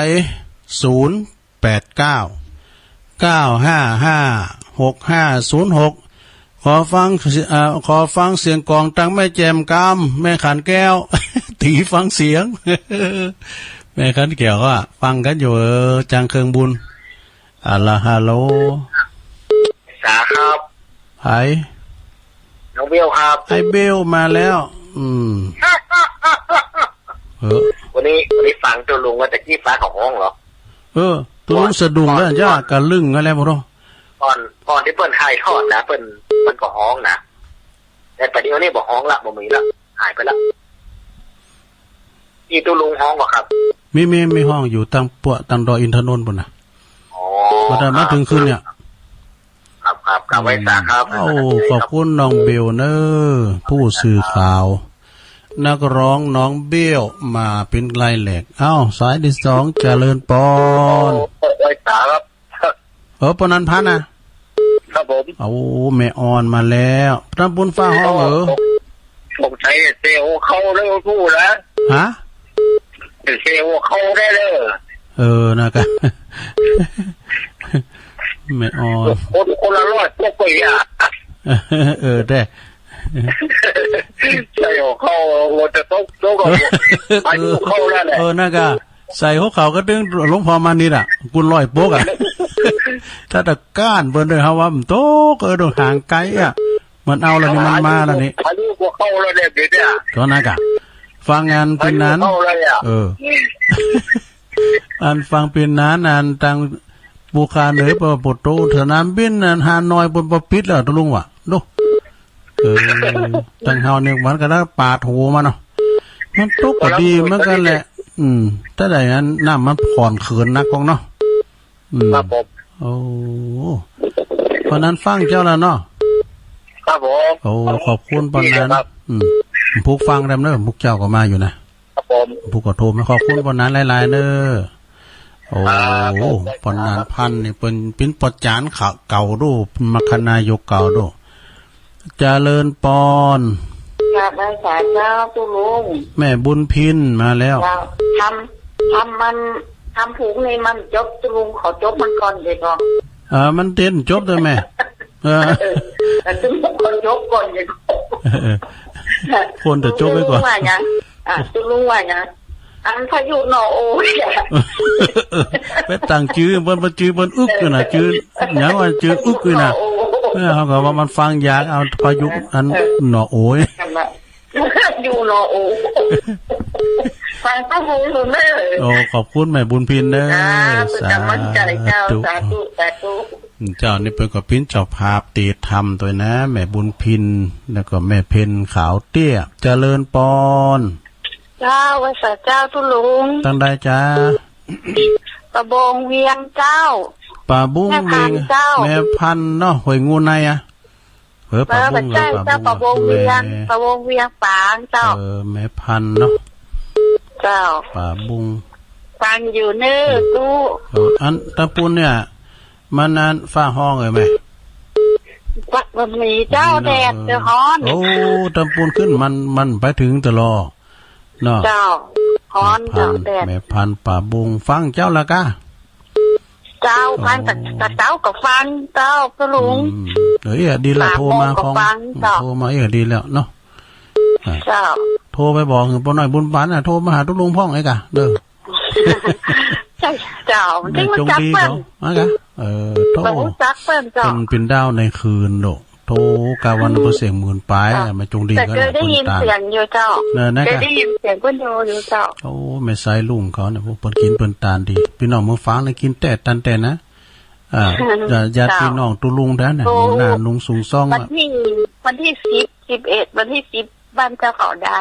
ศูนย์แปดเก้า เก้าห้าห้า หกห้าศูนย์หก ขอฟัง เอ่อ ขอฟังเสียงกลองตางแม่แจ่มกำ แม่ขันแก้ว ตี๋ฟังเสียง แม่ขันแก้วก็ฟังกั๋นอยู่ เออ จังเคิงบุญ อะละ ฮัลโหล สาครับ ใผ น้องเบลครับ ไอ้เบลมาแล้ว อืม เออ วันนี้ วันนี้ฟังตุ๊ลุงว่าตะกี้ฟ้าเขาฮ้องเหรอ เออ ตุ๊ลุงสะดุ้งแล้ว ก่อน จ้ะ ก่อน กะลึ่งกั๋นแล้วบ่ฮู้ ก่อน ก่อนตี้เปิ้นถ่ายทอดนะ เปิ้น มันก็ฮ้องนะ แต่ปัจจุบันนี้บ่ฮ้องละ บ่มีละ หายไปละ ตี้ตุ๊ลุงฮ้องบ่ครับ มี มี มีฮ้องอยู่ตางปะ ตางดอยอินทนนท์ปู๊นน่ะ อ๋อ บ่ได้มาเถิงคืนเนี่ย ครับ ครับ ครับ ไว้สาครับ เอ้า ขอบคุณน้องเบลเน้อ ผู้สื่อข่าว นักร้องน้องเบลมาเป๋นรายแรก เอ้า สายตี้สอง เจริญปอน ไว้สาครับ เออ ปอนันพันธ์น่ะ ครับผม โอ้ แม่อ่อนมาแล้ว ตางปู๊นฟ้าฮ้องเออ สงสัยเสียหัวเข่าแล้วพูดนะ ฮะ เสียหัวเข่าได้เลย เออ นะกะ แม่อ่อน คน คนละร้อยปกไปอ่ะ เออ แต๊ ใส่หัวเข่า หัวจะตก ตกอ่ะ อายุเข้าแล้วแหละ เออ นะกะ ใส่หัวเข่าก็ตึงหลวงพ่อมานิดอ่ะ กุนร้อยปกอ่ะ ถ้าตะก้านเปิ้นด้วย เฮาว่ามันตก เออ ต้องห่างไก๋อ่ะ มันเอาแล้วนี่ มันมาแล้วนี่ พายุก็เข้าแล้วเนี่ย เดี๋ยวเนี่ย ก็นักอะ ฟังอันปินหนาน พายุเข้าแล้วเนี่ย เออ อันฟังปินหนาน อันตังปูคาเหนือ ปะโปโต สนามบินอันฮานอย บนปะปิดแล้ว ตกลงว่า ดู เออ ตังเฮาเนี่ย มันก็ได้ปาดหูมาเนาะ มันตกก็ดีเหมือนกันแหละ อืม แต่ใดนั้นน้ำมันผ่อนเขินนักของเนาะ อืม ครับผม โอ้ เพราะนั้นฟังเจ้าแล้วเนาะ ครับผม โอ้ ขอบคุณปานนั้น ครับ อืม ผู้ฟังแรมเนอะ พวกเจ้าก็มาอยู่นะ ครับผม ผู้ก็โทรมา ขอบคุณปานนั้นหลายๆ เนอะ โอ้ ครับผม ปานนั้นพันนี่เปิ้น เปิ้นปอจารย์เก่าดู มรรคนายกเก่าดู เจริญปอน กราบไหว้สาเจ้าตุ๊ลุง แม่บุญพินมาแล้ว เจ้า ทำ ทำมัน ทำผูกนี่มันจบตุ๊ลุง ขอจบมันก่อนเดี๋ยวก่อน เออ มันเต้นจบเลยแม่ เออ เออ แต่ตุ๊ลุงขอจบก่อนเดี๋ยวก่อน เออ คนแต่จบไว้ก่อน ตุ๊ลุงว่าไง อ่ะ ตุ๊ลุงว่าไง อันพายุหนอโอยอะ ไปตั้งจื้อ เปิ้น เปิ้นจื้อ เปิ้นอึกอยู่น่ะ จื้อหยังว่าจื้ออึกอยู่น่ะ เออ เขาก็ว่ามันฟังยาก เอาพายุอันหนอโอย นั่นแหละ อยู่หนอโอย ฟังต้องรู้เรื่องเลย โอ้ ขอบคุณแม่บุญพินเด้อ อ่า เป็นกำลังใจเจ้า สาธุ สาธุ สาธุ เจ้านี่เปิ้นก็เป๋นเจ้าภาพเตรียมทำตวยนะ แม่บุญพิน แล้วก็แม่เพ็ญขาวเตี้ย เจริญปอน เจ้า ไหว้สาเจ้าตุ๊ลุง ตังใดจ๊ะ ป่าบงเวียงเจ้า ป่าบุง แม่พันเจ้า แม่พันเนาะ ห้วยงูในอะ เออ เออ ป่าบุง บ่ใจ้ เออ เจ้า ป่าบุง ป่าบงเวียง แม่ ป่าบงเวียงป๋างเจ้า เออ แม่พันเนาะ เจ้า ป่าบุง ฟังอยู่เน้อตุ๊ เออ อันตะปูนเนี่ย มันอันฟ้าฮ้องเอ่ยแม่ ฟ้าบ่มีเจ้า แดดจะฮ้อน โอ้ ตะปูนขึ้นมัน มันไปเถิงตะลอ เนาะ เจ้า ฮ้อน แม่พัน เจ้า แดด แม่พันป่าบุง ฟังเจ้าละกะ เจ้า โอ้ ฟังแต่ แต่เจ้าก็ฟัง เจ้าตุ๊ลุง อืม เออ ดีละ สามโมง โทรมา ก็ พ้อง ฟัง เจ้า โทรมา เออ ดีแล้วเนาะ อ่ะ เจ้า โทรไปบอกหื้อป้อน้อยบุญปันน่ะ โทรมาหาตุ๊ลุงพ้องไอ้กะ เด้อ เจ้า เจ้า แม่จงดีเขา จักเปิ้น อ่ะกะ เออ โทร บ่ฮู้จักเปิ้นเจ้า เปิ้นเป๋นดาวในคืนโด โทรกลางวันเปิ้นเสียงหมื่นปาย เจ้า แม่จงดี แต่ ก็ เคยได้ยิน เปิ้นตาน เสียงอยู่เจ้า เนอะนะ เคย กะ ได้ยินเสียงเปิ้นอยู่ อยู่เจ้า โอ้ แม่สายลุงเขาเนี่ย พวกเปิ้นกิ๋นเปิ้นตานดี ปี้น้องเมืองฝางเนี่ยกิ๋นแต๊ตันแต๊นะ อ่า ญาติ ญาติ เจ้า ปี้น้องตุ๊ลุงแต๊น่ะ โอ้ หน้านุงสุงซ่อง วัน อะ ตี้ วันตี้สิบ สิบเอ็ด วันตี้สิบ บ้านเจ้าเขาดา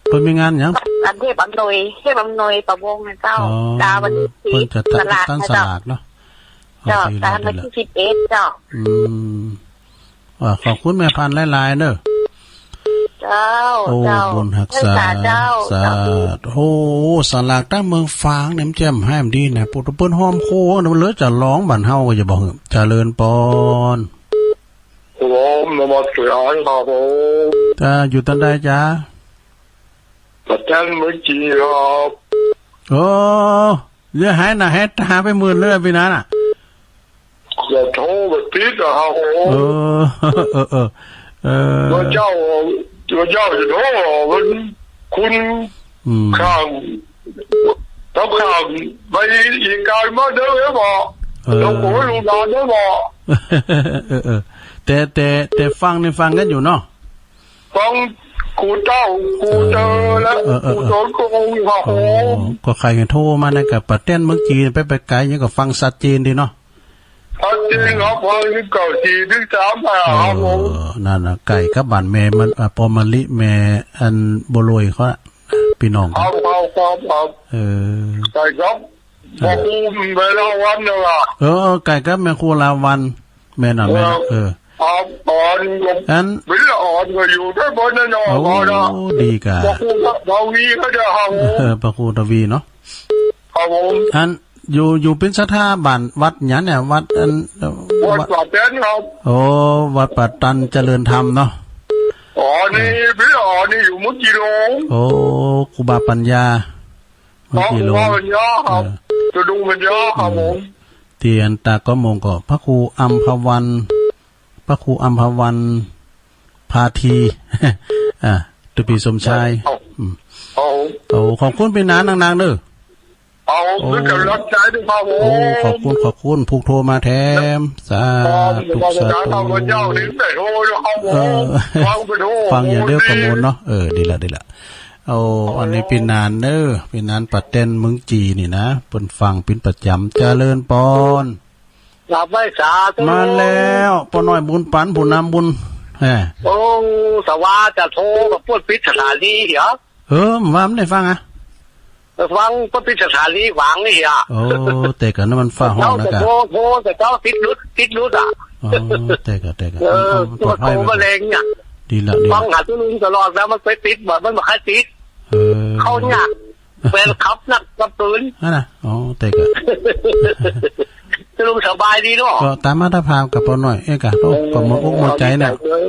เปิ้นมีงานหยัง อันเทพอำนวย เทพอำนวยป่าบงนะเจ้า อ๋อ ดาวันตี้สิบ เปิ้นจะตั้ง สลาก ตั้ง นะ ส เจ้า ลากเนาะ เจ้า อ๋อ สลาก ตามวันตี้สิบเอ็ดเจ้า อืม อ่า ขอบคุณแม่พันหลายๆ เนอะ เจ้า โอ้ เจ้า บุญฮักษา เจ้า สาธุ โอ้ สลากตั้งเมืองฝางเนี่ยมันแจ่มแฮมดีนะ ปู้เปิ้นฮ้อมโค มันเหลือจะฮ้องบ้านเฮาก็จะบอกเหอะ เจริญปอน ผมนมัสการครับผม จ้า อยู่ตังใดจ๊ะ ป่าแตนเมืองจีครับ โอ้ เดี๋ยวหายหน้าหายต๋าไปหมื่นเลยปี๋นั้นน่ะ ก็โทรไปติดนะครับผม เออ เออ เออ เออ ว่าเจ้า ว่าเจ้าจะโทร มันคุณ อืม ข้าง ต้องข้างไปอีกการมาเด้อบ่ เออ ต้องโอ้ยลูกหลานเด้อบ่ เออ เออ แต่ แต่ แต่ฟังนี่ฟังกั๋นอยู่เนาะ ฟังครูเต้า ครูเตอ เออ และ เออ เออ ครูโตนโกงครับผม โอ้ ก็ใครโทรมานะ กับป่าแตนเมืองจีน ไป ไปไกลยังก็ฟังชัดเจนดีเนาะ ชัดเจนครับ ฟังถึงเก้าสี่ถึงสามห้าครับผม เออ นั่นน่ะ ใก้กับบ้านแม่มัน อ่ะ ป้อมะลิ แม่อันบัวลอยเขาอะ ปี้น้องกั๋น ครับ ครับ ครับ ครับ เออ ใก้ครับ เออ บ่ฮู้เวลาวันเนาะ เออ ใก้กับแม่ครูลาวัลย์ แม่นน่ะ แม่นน่ะ เออ เออ อ่อน อัน วิลาอ่อนก็อยู่ด้วยบ่แน่นอน โอ้ บ่นะ ดีกะ บ่ฮู้ว่าบ่มีก็จะเอา เออ พระครูทวีเนาะ ครับผม อัน อยู่ อยู่เป๋นศรัทธาบ้านวัดหยังเนี่ย วัดอัน วัด วัดป่าแตนครับ โอ้ วัดป่าแตนเจริญธรรมเนาะ อ๋อ นี่ เออ วิลาอ่อนนี่อยู่มุกจีโรง โอ้ ครูบาปัญญา อ๋อ ครูบาปัญญาครับ เออ เจ้าลุงปัญญาครับผม อืม ตี้อันตาก็มงก็พระครูอัมพวัน พระครูอัมพวัน พาที อ่า ตุปีสมชาย ครับ อืม ครับผม โอ้ ขอบคุณปี้หนานนักๆ เด้อ ครับ เอา โอ้ เป๋นก๋ำลังใจ๋ตวยครับผม โอ้ ขอบคุณ ขอบคุณ ผู้โทรมาแถม สาธุ สาธุ ข้าพเจ้านี่ได้โทรอยู่ครับผม เออ ฟังเป๋นโทร ฟังอย่างเดียวก็ม่วนเนาะ เออ ดีละ ดีละ เอา อันนี้ปี้หนานเน่อ ปี้หนานป้าแตนเมืองจีนนี่นะ เปิ้นฟังเป๋นประจ๋ำ เจริญปอน กราบไหว้สาธุ มาแล้ว ป้อน้อยบุญปัน ผู้นำบุญ แหม โอ้ สว่าจะโทรกับเปิ้นปิดสถานีเหรอ เออ ว่ามันได้ฟังอะ ฟังเปิ้นปิดสถานีหว่างนี่เหรอ โอ้ แต่ก่อนนั้นมันฟ้าฮ้องนะกะ โทร โทรแต่เจ้าติดหลุด ติดหลุดอะ อ๋อ แต่ก่อน แต่ก่อน เออ มันปลอดภัย โทรมาแรงเนี่ย ดีละ ดีละ ฟังหาตุ๊ลุงตลอดนะ มันไปติดบ่ มันบ่ค่อยติด เออ เข้ายาก แฟนคลับนักกำปืน นั่นน่ะ อ๋อ แต่ก่อน ตุ๊ลุงสบายดีเนาะ ก็ต๋ามอัตภาพกับป้อน้อย เอ๊ะกะ โอ้ เออ ก็หมดอกหมดใจ๋เนี่ย เอาใจเอ่ย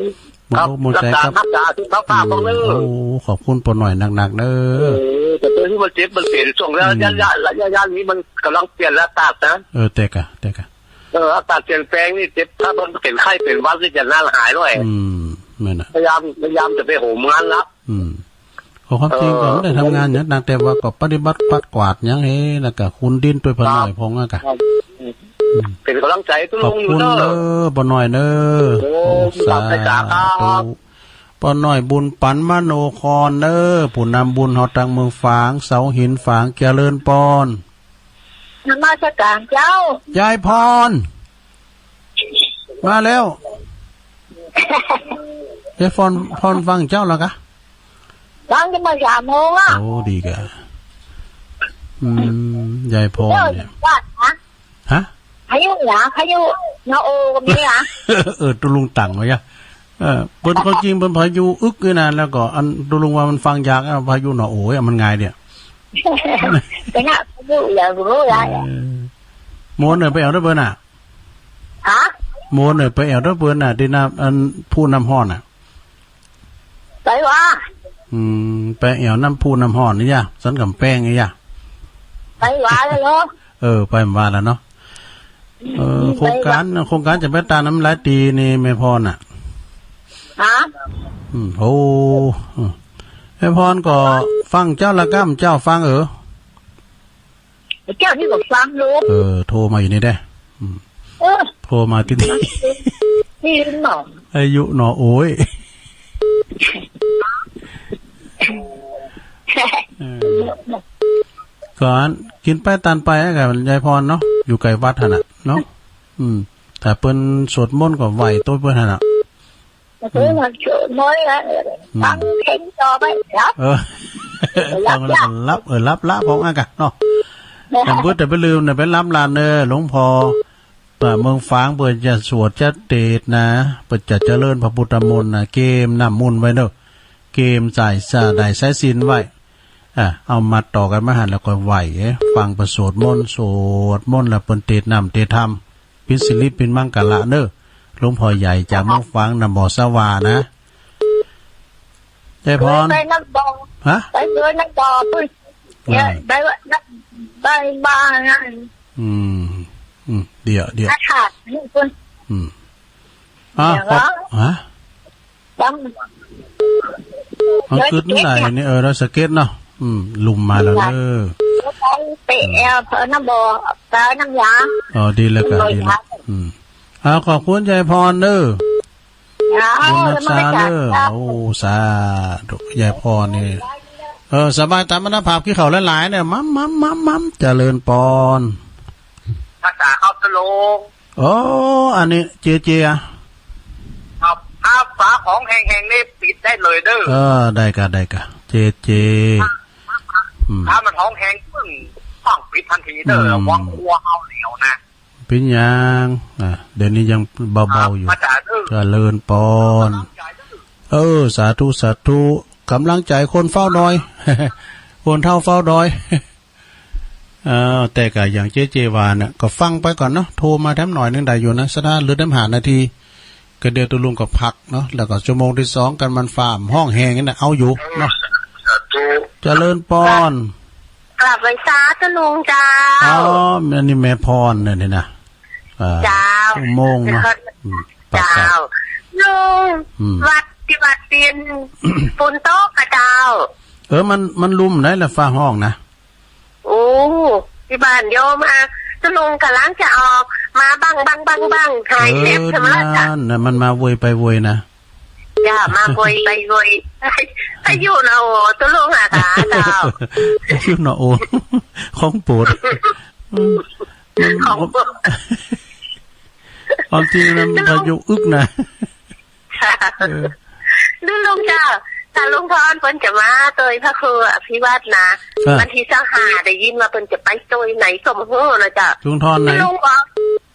หมดอกหมดใจ๋ครับ ครับ รักษาสุขภาพบ้างเน่อ อืม โอ้ ขอบคุณป้อน้อยนักๆ เน่อ เออ แต่เปิ้นตี้มันเจ็บมันเป๋นช่วงระยะ อืม ระยะ ระยะนี้มันก๋ำลังเปลี่ยนอากาศนะ เออ แต่กะ แต่กะ เออ อากาศเปลี่ยนแปลงนี่เจ็บ ถ้ามันเป๋นไข้เป๋นหวัดนี่จะนานหายหน่อย อืม แม่นน่ะ พยายาม พยายามจะไปโหมงานละ อืม ก็ความจริงก็ เออ บ่ได้ทำงานหยัง ตั้งแต่ว่าก็ปฏิบัติปัดกวาดหยังเฮ้ แล้วก็ขุดดินตวยป้อน้อยพ่องอะกะ ครับ อืม เป๋นก๋ำลังใจ๋ตุ๊ลุงอยู่เน่อ ขอบคุณเน่อ ป้อน้อยเน่อ โอ้ โอ้ สาธุ สาธุ ป้อน้อยบุญปันมโนครเน่อ ผู้นำบุญเฮาตังเมืองฝาง เสาหินฝาง เจริญปอน นมัสการเจ้า ยายพร มาแล้ว ยายพร พรฟังเจ้าแล้วกะ ฟังจะมาสามโมงอะ โอ้ ดีกะ อืม ยายพรเนี่ย เจ้าอยู่บ้านนะ ฮะ พายุหนา พายุหนอโอก็มีอะ เออ ตุ๊ลุงตั้งไว้อะ เออ เปิ้นความจริงเปิ้นพายุอึกนี่นะ แล้วก็อันตุ๊ลุงว่ามันฟังยากอะ พายุหนอโออะ มันง่ายเดียว เป๋นอะ พายุอย่างรู้ได้อะ เออ หมู่เน่อไปแอ่วตวยเปิ้นน่ะ ฮะ หมู่เน่อไปแอ่วตวยเปิ้นน่ะ ตี้น้ำ อันพุน้ำฮ้อนน่ะ ไปวา อืม ไปแอ่วน้ำพุน้ำฮ้อนนี่ยะ สันก๋ำแปงนี่ยะ ไปวาแล้วเหรอ เออ ไปวาแล้วเนาะ เออ อืม โครงก๋าน ไปวา โครงก๋านจะไปตานน้ำหลายตี้นี่แม่พรน่ะ ฮะ อืม โอ้ อืม แม่พรก็ฟังเจ้าละก้ำ เจ้าฟังเออ เจ้านี่ก็ฟังอยู่ เออ โทรมาอยู่นี่เด้ อืม เออ โทรมาตี้นี่ นี่หนอ อายุหนอโอ้ย เออ ก็กิ๋นไปตานไปอะกะ ยายพรเนาะ อยู่ใก้วัดหั้นน่ะเนาะ อืม ถ้าเปิ้นสวดมนต์ก็ไหว้โตเปิ้นหั้นน่ะ เออ อืม มันสวดมนต์แล้ว อืม ฟังเพลงต่อไป หลับ เออ หลับ ฟังแล้วก็หลับ เออ หลับละ พ่องอะกะเนาะ เออ แต่บ่ แต่บ่ลืมเน่อ ไปล้ำลานเน่อ หลวงพ่อ เปิ้นเมืองฝางเปิ้นจะสวดจะเตสน์นะ เปิ้นจะเจริญพระพุทธมนต์นะ เกมน้ำมนต์ไว้เน่อ เกมสายสะ ได้สายศีลไว้ อ่ะ เอามาต่อกั๋นมาหั้นแล้วก็ไหว้ เอ๊ะ ฟังเปิ้นสวดมนต์ สวดมนต์แล้วเปิ้นเตสน์น้ำเตสน์ธรรม เป๋นสิริเป๋นมังกละเน่อ หลวงพ่อใหญ่จากเมืองฝาง นำบ่อสะหว่านะ ยายพร ไปน้ำบ่อ ฮะ ไปเดินน้ำบ่อปุ้น อ่า เนี่ย ไปวัดน้ำ ไปบ้านนั่น อืม อืม เดี๋ยว เดี๋ยว พระธาตุนี่ปุ้น อืม อ่ะ เดี๋ยว ขอบ เหรอ ฮะ ตั้ง มันกึ๊ดไหนนี่ เออ ดอยสะเก็ดเนาะ อืม ลุ่มมาแล้วเน่อ ไปแอ่วน้ำบ่อ ไปน้ำยา อ๋อ ดีแล้วกะ ดีแล้ว อืม อ่า ขอบคุณยายพรเน่อ เจ้า บุญรักษาเน่อ นมัสการเจ้า โอ้ สาธุ ยายพรนี่ เออ สบายต๋ามอัตภาพ กิ๋นข้าวหลายๆ เนี่ย หม่ำ หม่ำ หม่ำ หม่ำ เจริญปอน ภาษาเขาตะลง โอ้ อันนี้เจเจอะ ครับ ถ้าฟ้าฮ้องแฮงๆ นี่ปิดได้เลยเน่อ เออ ได้กะ ได้กะ เจเจ อืม ถ้ามันฮ้องแฮงปึ้ง ต้องปิดตันทีเน่อ อืม วังคัวเอาเหลียวนะ เป๋นหยัง อ่ะ เดี๋ยวนี้ยังเบาๆ อยู่ ครับ เจริญปอน เออ สาธุ สาธุ ก๋ำลังใจ๋คนเฝ้าดอย คนเฒ่าเฝ้าดอย เออ แต่ก็อย่างเจ๊เจว่าน่ะ ก็ฟังไปก่อนเนาะ โทรมาแถมหน่อยนึ่งได้อยู่นะ สะท้าเหลือแถมห้านาที ก็เดี๋ยวตุ๊ลุงก็พักเนาะ แล้วก็ชั่วโมงตี้สอง กันมันฟ้าฮ้องแฮงนี่นะ เอาอยู่เนาะ สาธุ เจริญปอน กราบไหว้สาตุ๊ลุงเจ้า อ๋อ อันนี้แม่พรเนี่ยนี่นะ อ่า เจ้า อุโมงค์เนาะ เจ้า อืม ปากเกร็ด เจ้า ลุง อืม วัดตี้วัดเตียน ฝนตกกะเจ้า เออ มัน มันลุ่มได้ละฟ้าฮ้องนะ โอ้ ตี้บ้านโยม อ่ะ ตุ๊ลุงก่ำลังจะออกมาบั้ง บั้ง บั้ง บั้ง หายแซบ เออ ใจ้ไหมล่ะจ๊ะ นั่นน่ะ มันมาโวยไปโวยนะ จ้ะ มาโวยไปโวย พายุหนอโอ ตุ๊ลุงอะค่ะ เจ้า พายุหนอโอ ของโปรด อืม มัน ของโปรด ความจริงนะ มันพายุอึกนะ เออ ตุ๊ลุงเจ้า ถ้าลุงทอนเปิ้นจะมาตวยพระครูอภิวัฒน์นะ ครับ วันตี้ซาวห้า ได้ยินว่าเปิ้นจะไปตวยไหนก็บ่ฮู้นะเจ้า ลุงทอนไหน ตุ๊ลุงบอก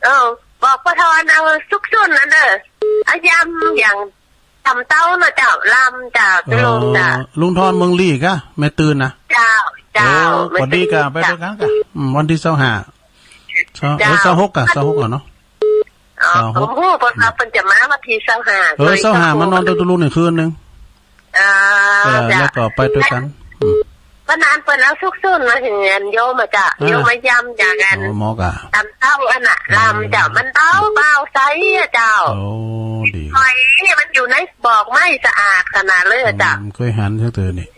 เออ บอกป้อทอนเอาสุกซุ่นนั่นเน่อ เอายำอย่างต๋ำเต้านะเจ้า ลำเจ้า ตุ๊ลุงเจ้า อ๋อ ลุงทอนเมืองลี้ก่ะ แม่ตื่นนะ เจ้า เจ้า โอ้ แม่ตื่น พอดีก่ะ ไปตวยกั๋นก่ะ อืม วันตี้ซาวห้า เจ้า เออ ซาวหกก่ะ ซาวหกก่ะเนาะ อ๋อ ซาวหก ผมฮู้ เปิ้นว่าเปิ้นจะมาวันตี้ซาวห้า เออ ซาวห้า มานอนตวยตุ๊ลุงนึ่งคืนนึ่ง เออ เออ เจ้า แล้วก็ไปตวยกั๋น อืม วันนั้นเปิ้นเอาสุกซุ่นมาหื้อโยมอะเจ้า อ่า โยมมายำอย่างอัน อ๋อ หมอกะ ต๋ำเต้าอันน่ะ อ๋อ ลำเจ้า มันเต้าเบาใสอะเจ้า โอ้ ดี หอยนี่มันอยู่ในบอกไม้สะอาดขนาดเลยอะเจ้า อืม เกยหันจักเตื้อนี่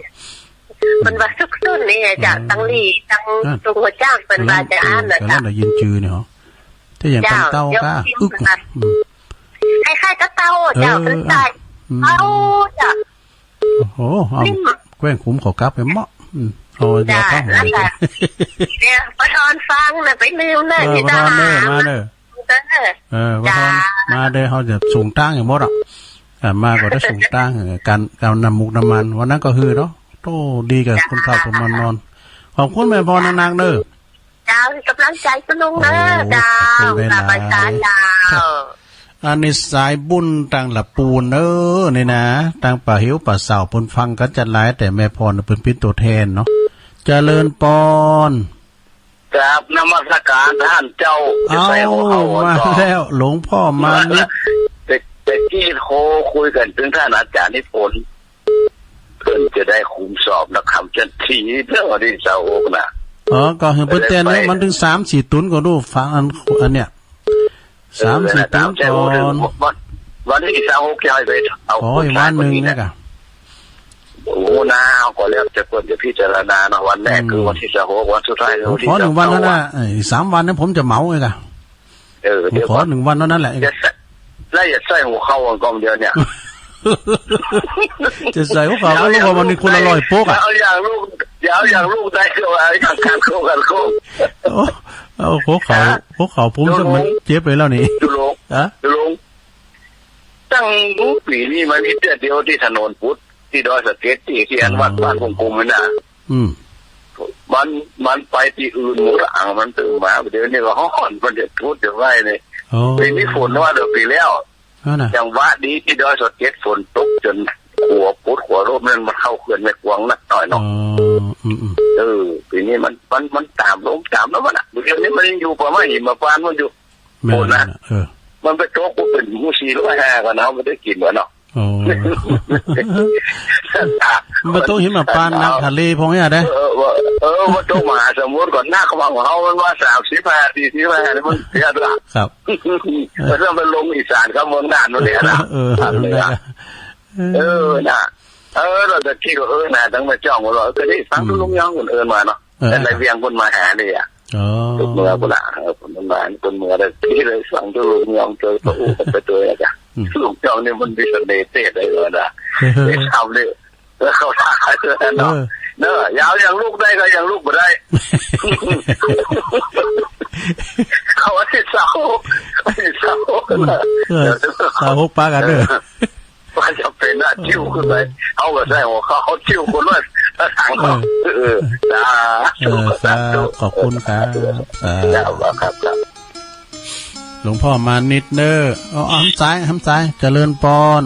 เปิ้นว่าสุกซุ่นนี่ไงเจ้า อืม ตังหลีตัง นั่น ตุงหัวจ้าง เปิ้นว่าจะอั้นน่ะ เออ เจ้า ก็ได้ยินจื้อนี่หรอ แต่อย่าง เจ้า ต๋ำเต้าก็ เดี๋ยว อึก อืม คล้ายๆกับเต้าเจ้า เออ เปิ้นใส่ อืม เต้าเจ้า โอ้โห เอา นิ่ม แกว้งขุมเขากลับไปเหมาะ อืม เอา เจ้า ยาพักหอย นั่นแหละ เดี๋ยวป้อทอนฟังนะ ไปลืมเลย เออ มี ป้อทอนเน่อ ทหาร มาเน่อ เออ เออ ป้อทอน เจ้า มาเน่อ เฮาจะส่งตังค์ให้หมดอ่ะ อ่ะ มาก็ได้ส่งตังค์ เออ ก๋าน ก๋านน้ำหมกน้ำมัน วันนั้นก็หื้อเนาะ โต้ดีกับ เจ้า คนเฒ่าคนมานอน ขอบคุณแม่พรนักๆเน่อ เจ้า ก๋ำลังใจ๋ตุ๊ลุงเน่อ โอ้ เจ้า ขอบคุณหลายๆ สบายตาเจ้า อันนี้สายบุญตางละปูนเน่อ นี่นะ ตางป่าหิวป่าเสาเปิ้นฟังกั๋นจัดหลาย แต่แม่พรเปิ้นเป๋นตั๋วแทนเนาะ เจริญปอน กราบนมัสการต้านเจ้า จะใส่หัวข้อ เอ้า มาแล้ว หลวงพ่อมานิด แต่ แต่กี้โทรคุยกั๋นเถิงต้านอาจ๋ารย์นิพนธ์ เปิ้นจะได้คุมสอบนักธรรมจันทีเด้อวันตี้ซาวหกน่ะ อ๋อ ก็หื้อเปิ้นเตียนเนาะ มันเถิงสามสี่ตุ๊นก็ดูฟังอัน อันเนี้ย สามสี่ตุ๊นก่อน วัน วันตี้ซาวหกจะหื้อไปเอา อ๋อ อีกวันนึ่งเนี่ยก่ะ โอ้ นา ก็แล้วแต่เปิ้นจะพิจารณาเนาะ วันแรก อืม คือวันตี้ซาวหก วันสุดท้ายคือวันตี้ซาวเก้า ขอนึ่งวันเท่านั้น เอ้ย สามวันนี่ผมจะเหมาเลยก่ะ เออ ผมขอนึ่งวันเท่านั้นแหละ เดี๋ยวก่อน จะใส่ แล้วจะใส่หัวข้อกั๋นก่อนเดี๋ยวเนี่ย จะใส่หัวข้อก็รู้ว่ามันมีคนละร้อยปกอะ เอาอย่างลูก เอาอย่างลูกได้ก็เอาอย่างการโคกันโค โอ้ เอาหัวข้อ ฮะ หัวข้อผม ตุ๊ลุง มันเจ็บไปแล้วนี่ ตุ๊ลุง ฮะ ตุ๊ลุง ตั้งปี๋นี้มันมีเตื้อเดียวตี้ถนนพุทธ ตี้ดอยสะเก็ด ตี้ ตี้อันวัด อ๋อ บ้านกงกุมนั่นน่ะ อืม มัน มันไปตี้อื่นหมดละ มันเถิงมา เดี๋ยวนี้ก็ฮ้อน มันจะพุทธจะไหว้นี่ อ๋อ ปี๋นี้ฝนว่าเดียวปี๋แล้ว นั่นน่ะ อย่างวะดีตี้ดอยสะเก็ดฝนตกจ๋นขัวพุทธขัวล่มนั่นมันเข้าเขื่อนแม่กวงนักหน่อยเนาะ อ๋อ อืมๆ เออ ปี๋นี้มัน มัน มันต๋ามลมต๋ามแล้วมันน่ะ เดี๋ยวนี้มันยังอยู่ประมาณหิมพานต์มันอยู่ แม่น โอ้นะ แม่น เออ มันไปตก มันเป๋นหมู่สี่ร้อยห้าก่อนนะ มันได้กิ๋นก่อนเนาะ อ๋อ มันไปตกหิมพานต์นักทะเลพวกเนี้ยนะ เออ ว่า เออ มันตกมหาสมุทรก่อน นักของเฮามันว่าสามสิบห้า สี่สิบห้า นี่มันเสียละ ครับ มันต้องไปลงอีสานกับเมืองน่านนั่นแหละนะ เออ ภาคเหนือ เออ น่ะ เออ แล้วตะกี้ก็ เออ น่ะ ตั้งแต่จ้องว่า เออ ก็ได้ฟัง อืม ตุ๊ลุงยองคนอื่นมาเนาะ เออ แต่ในเวียงคนมาหาเนี่ยอะ อ๋อ ตุ๊เมือพุ้นละ เออ คนมา คนเมือเลย ที่เลยฟังตุ๊ลุงยองเจอพระอู้ไปตัวเนี่ยจ้ะ อืม ตุ๊ลุงยองนี่มันมีเสน่ห์เตะได้เลยนะ เออ ไอ้คำนี่ แล้วเขาทักใครเจอเนาะ เออ เนอะ อย่าเอาอย่างลูกได้ก็อย่างลูกบ่ได้ เขาว่าติดเสา ติดเสา อืม เออ เดี๋ยว เสาหกปะกั๋นเด้อ ว่าจะเป๋นน่ะ เออ จิ้วขึ้นไป เอาก็ใส่หัวเขา เอาจิ้วขึ้นมา แล้วถามเขา เออ เออ สาธุ เออ สาธุ ขอบคุณครับ สาธุ อ่า ครับ ครับ ครับ หลวงพ่อมานิดเด้อ เอา เอา หำสาย หำสาย เจริญปอน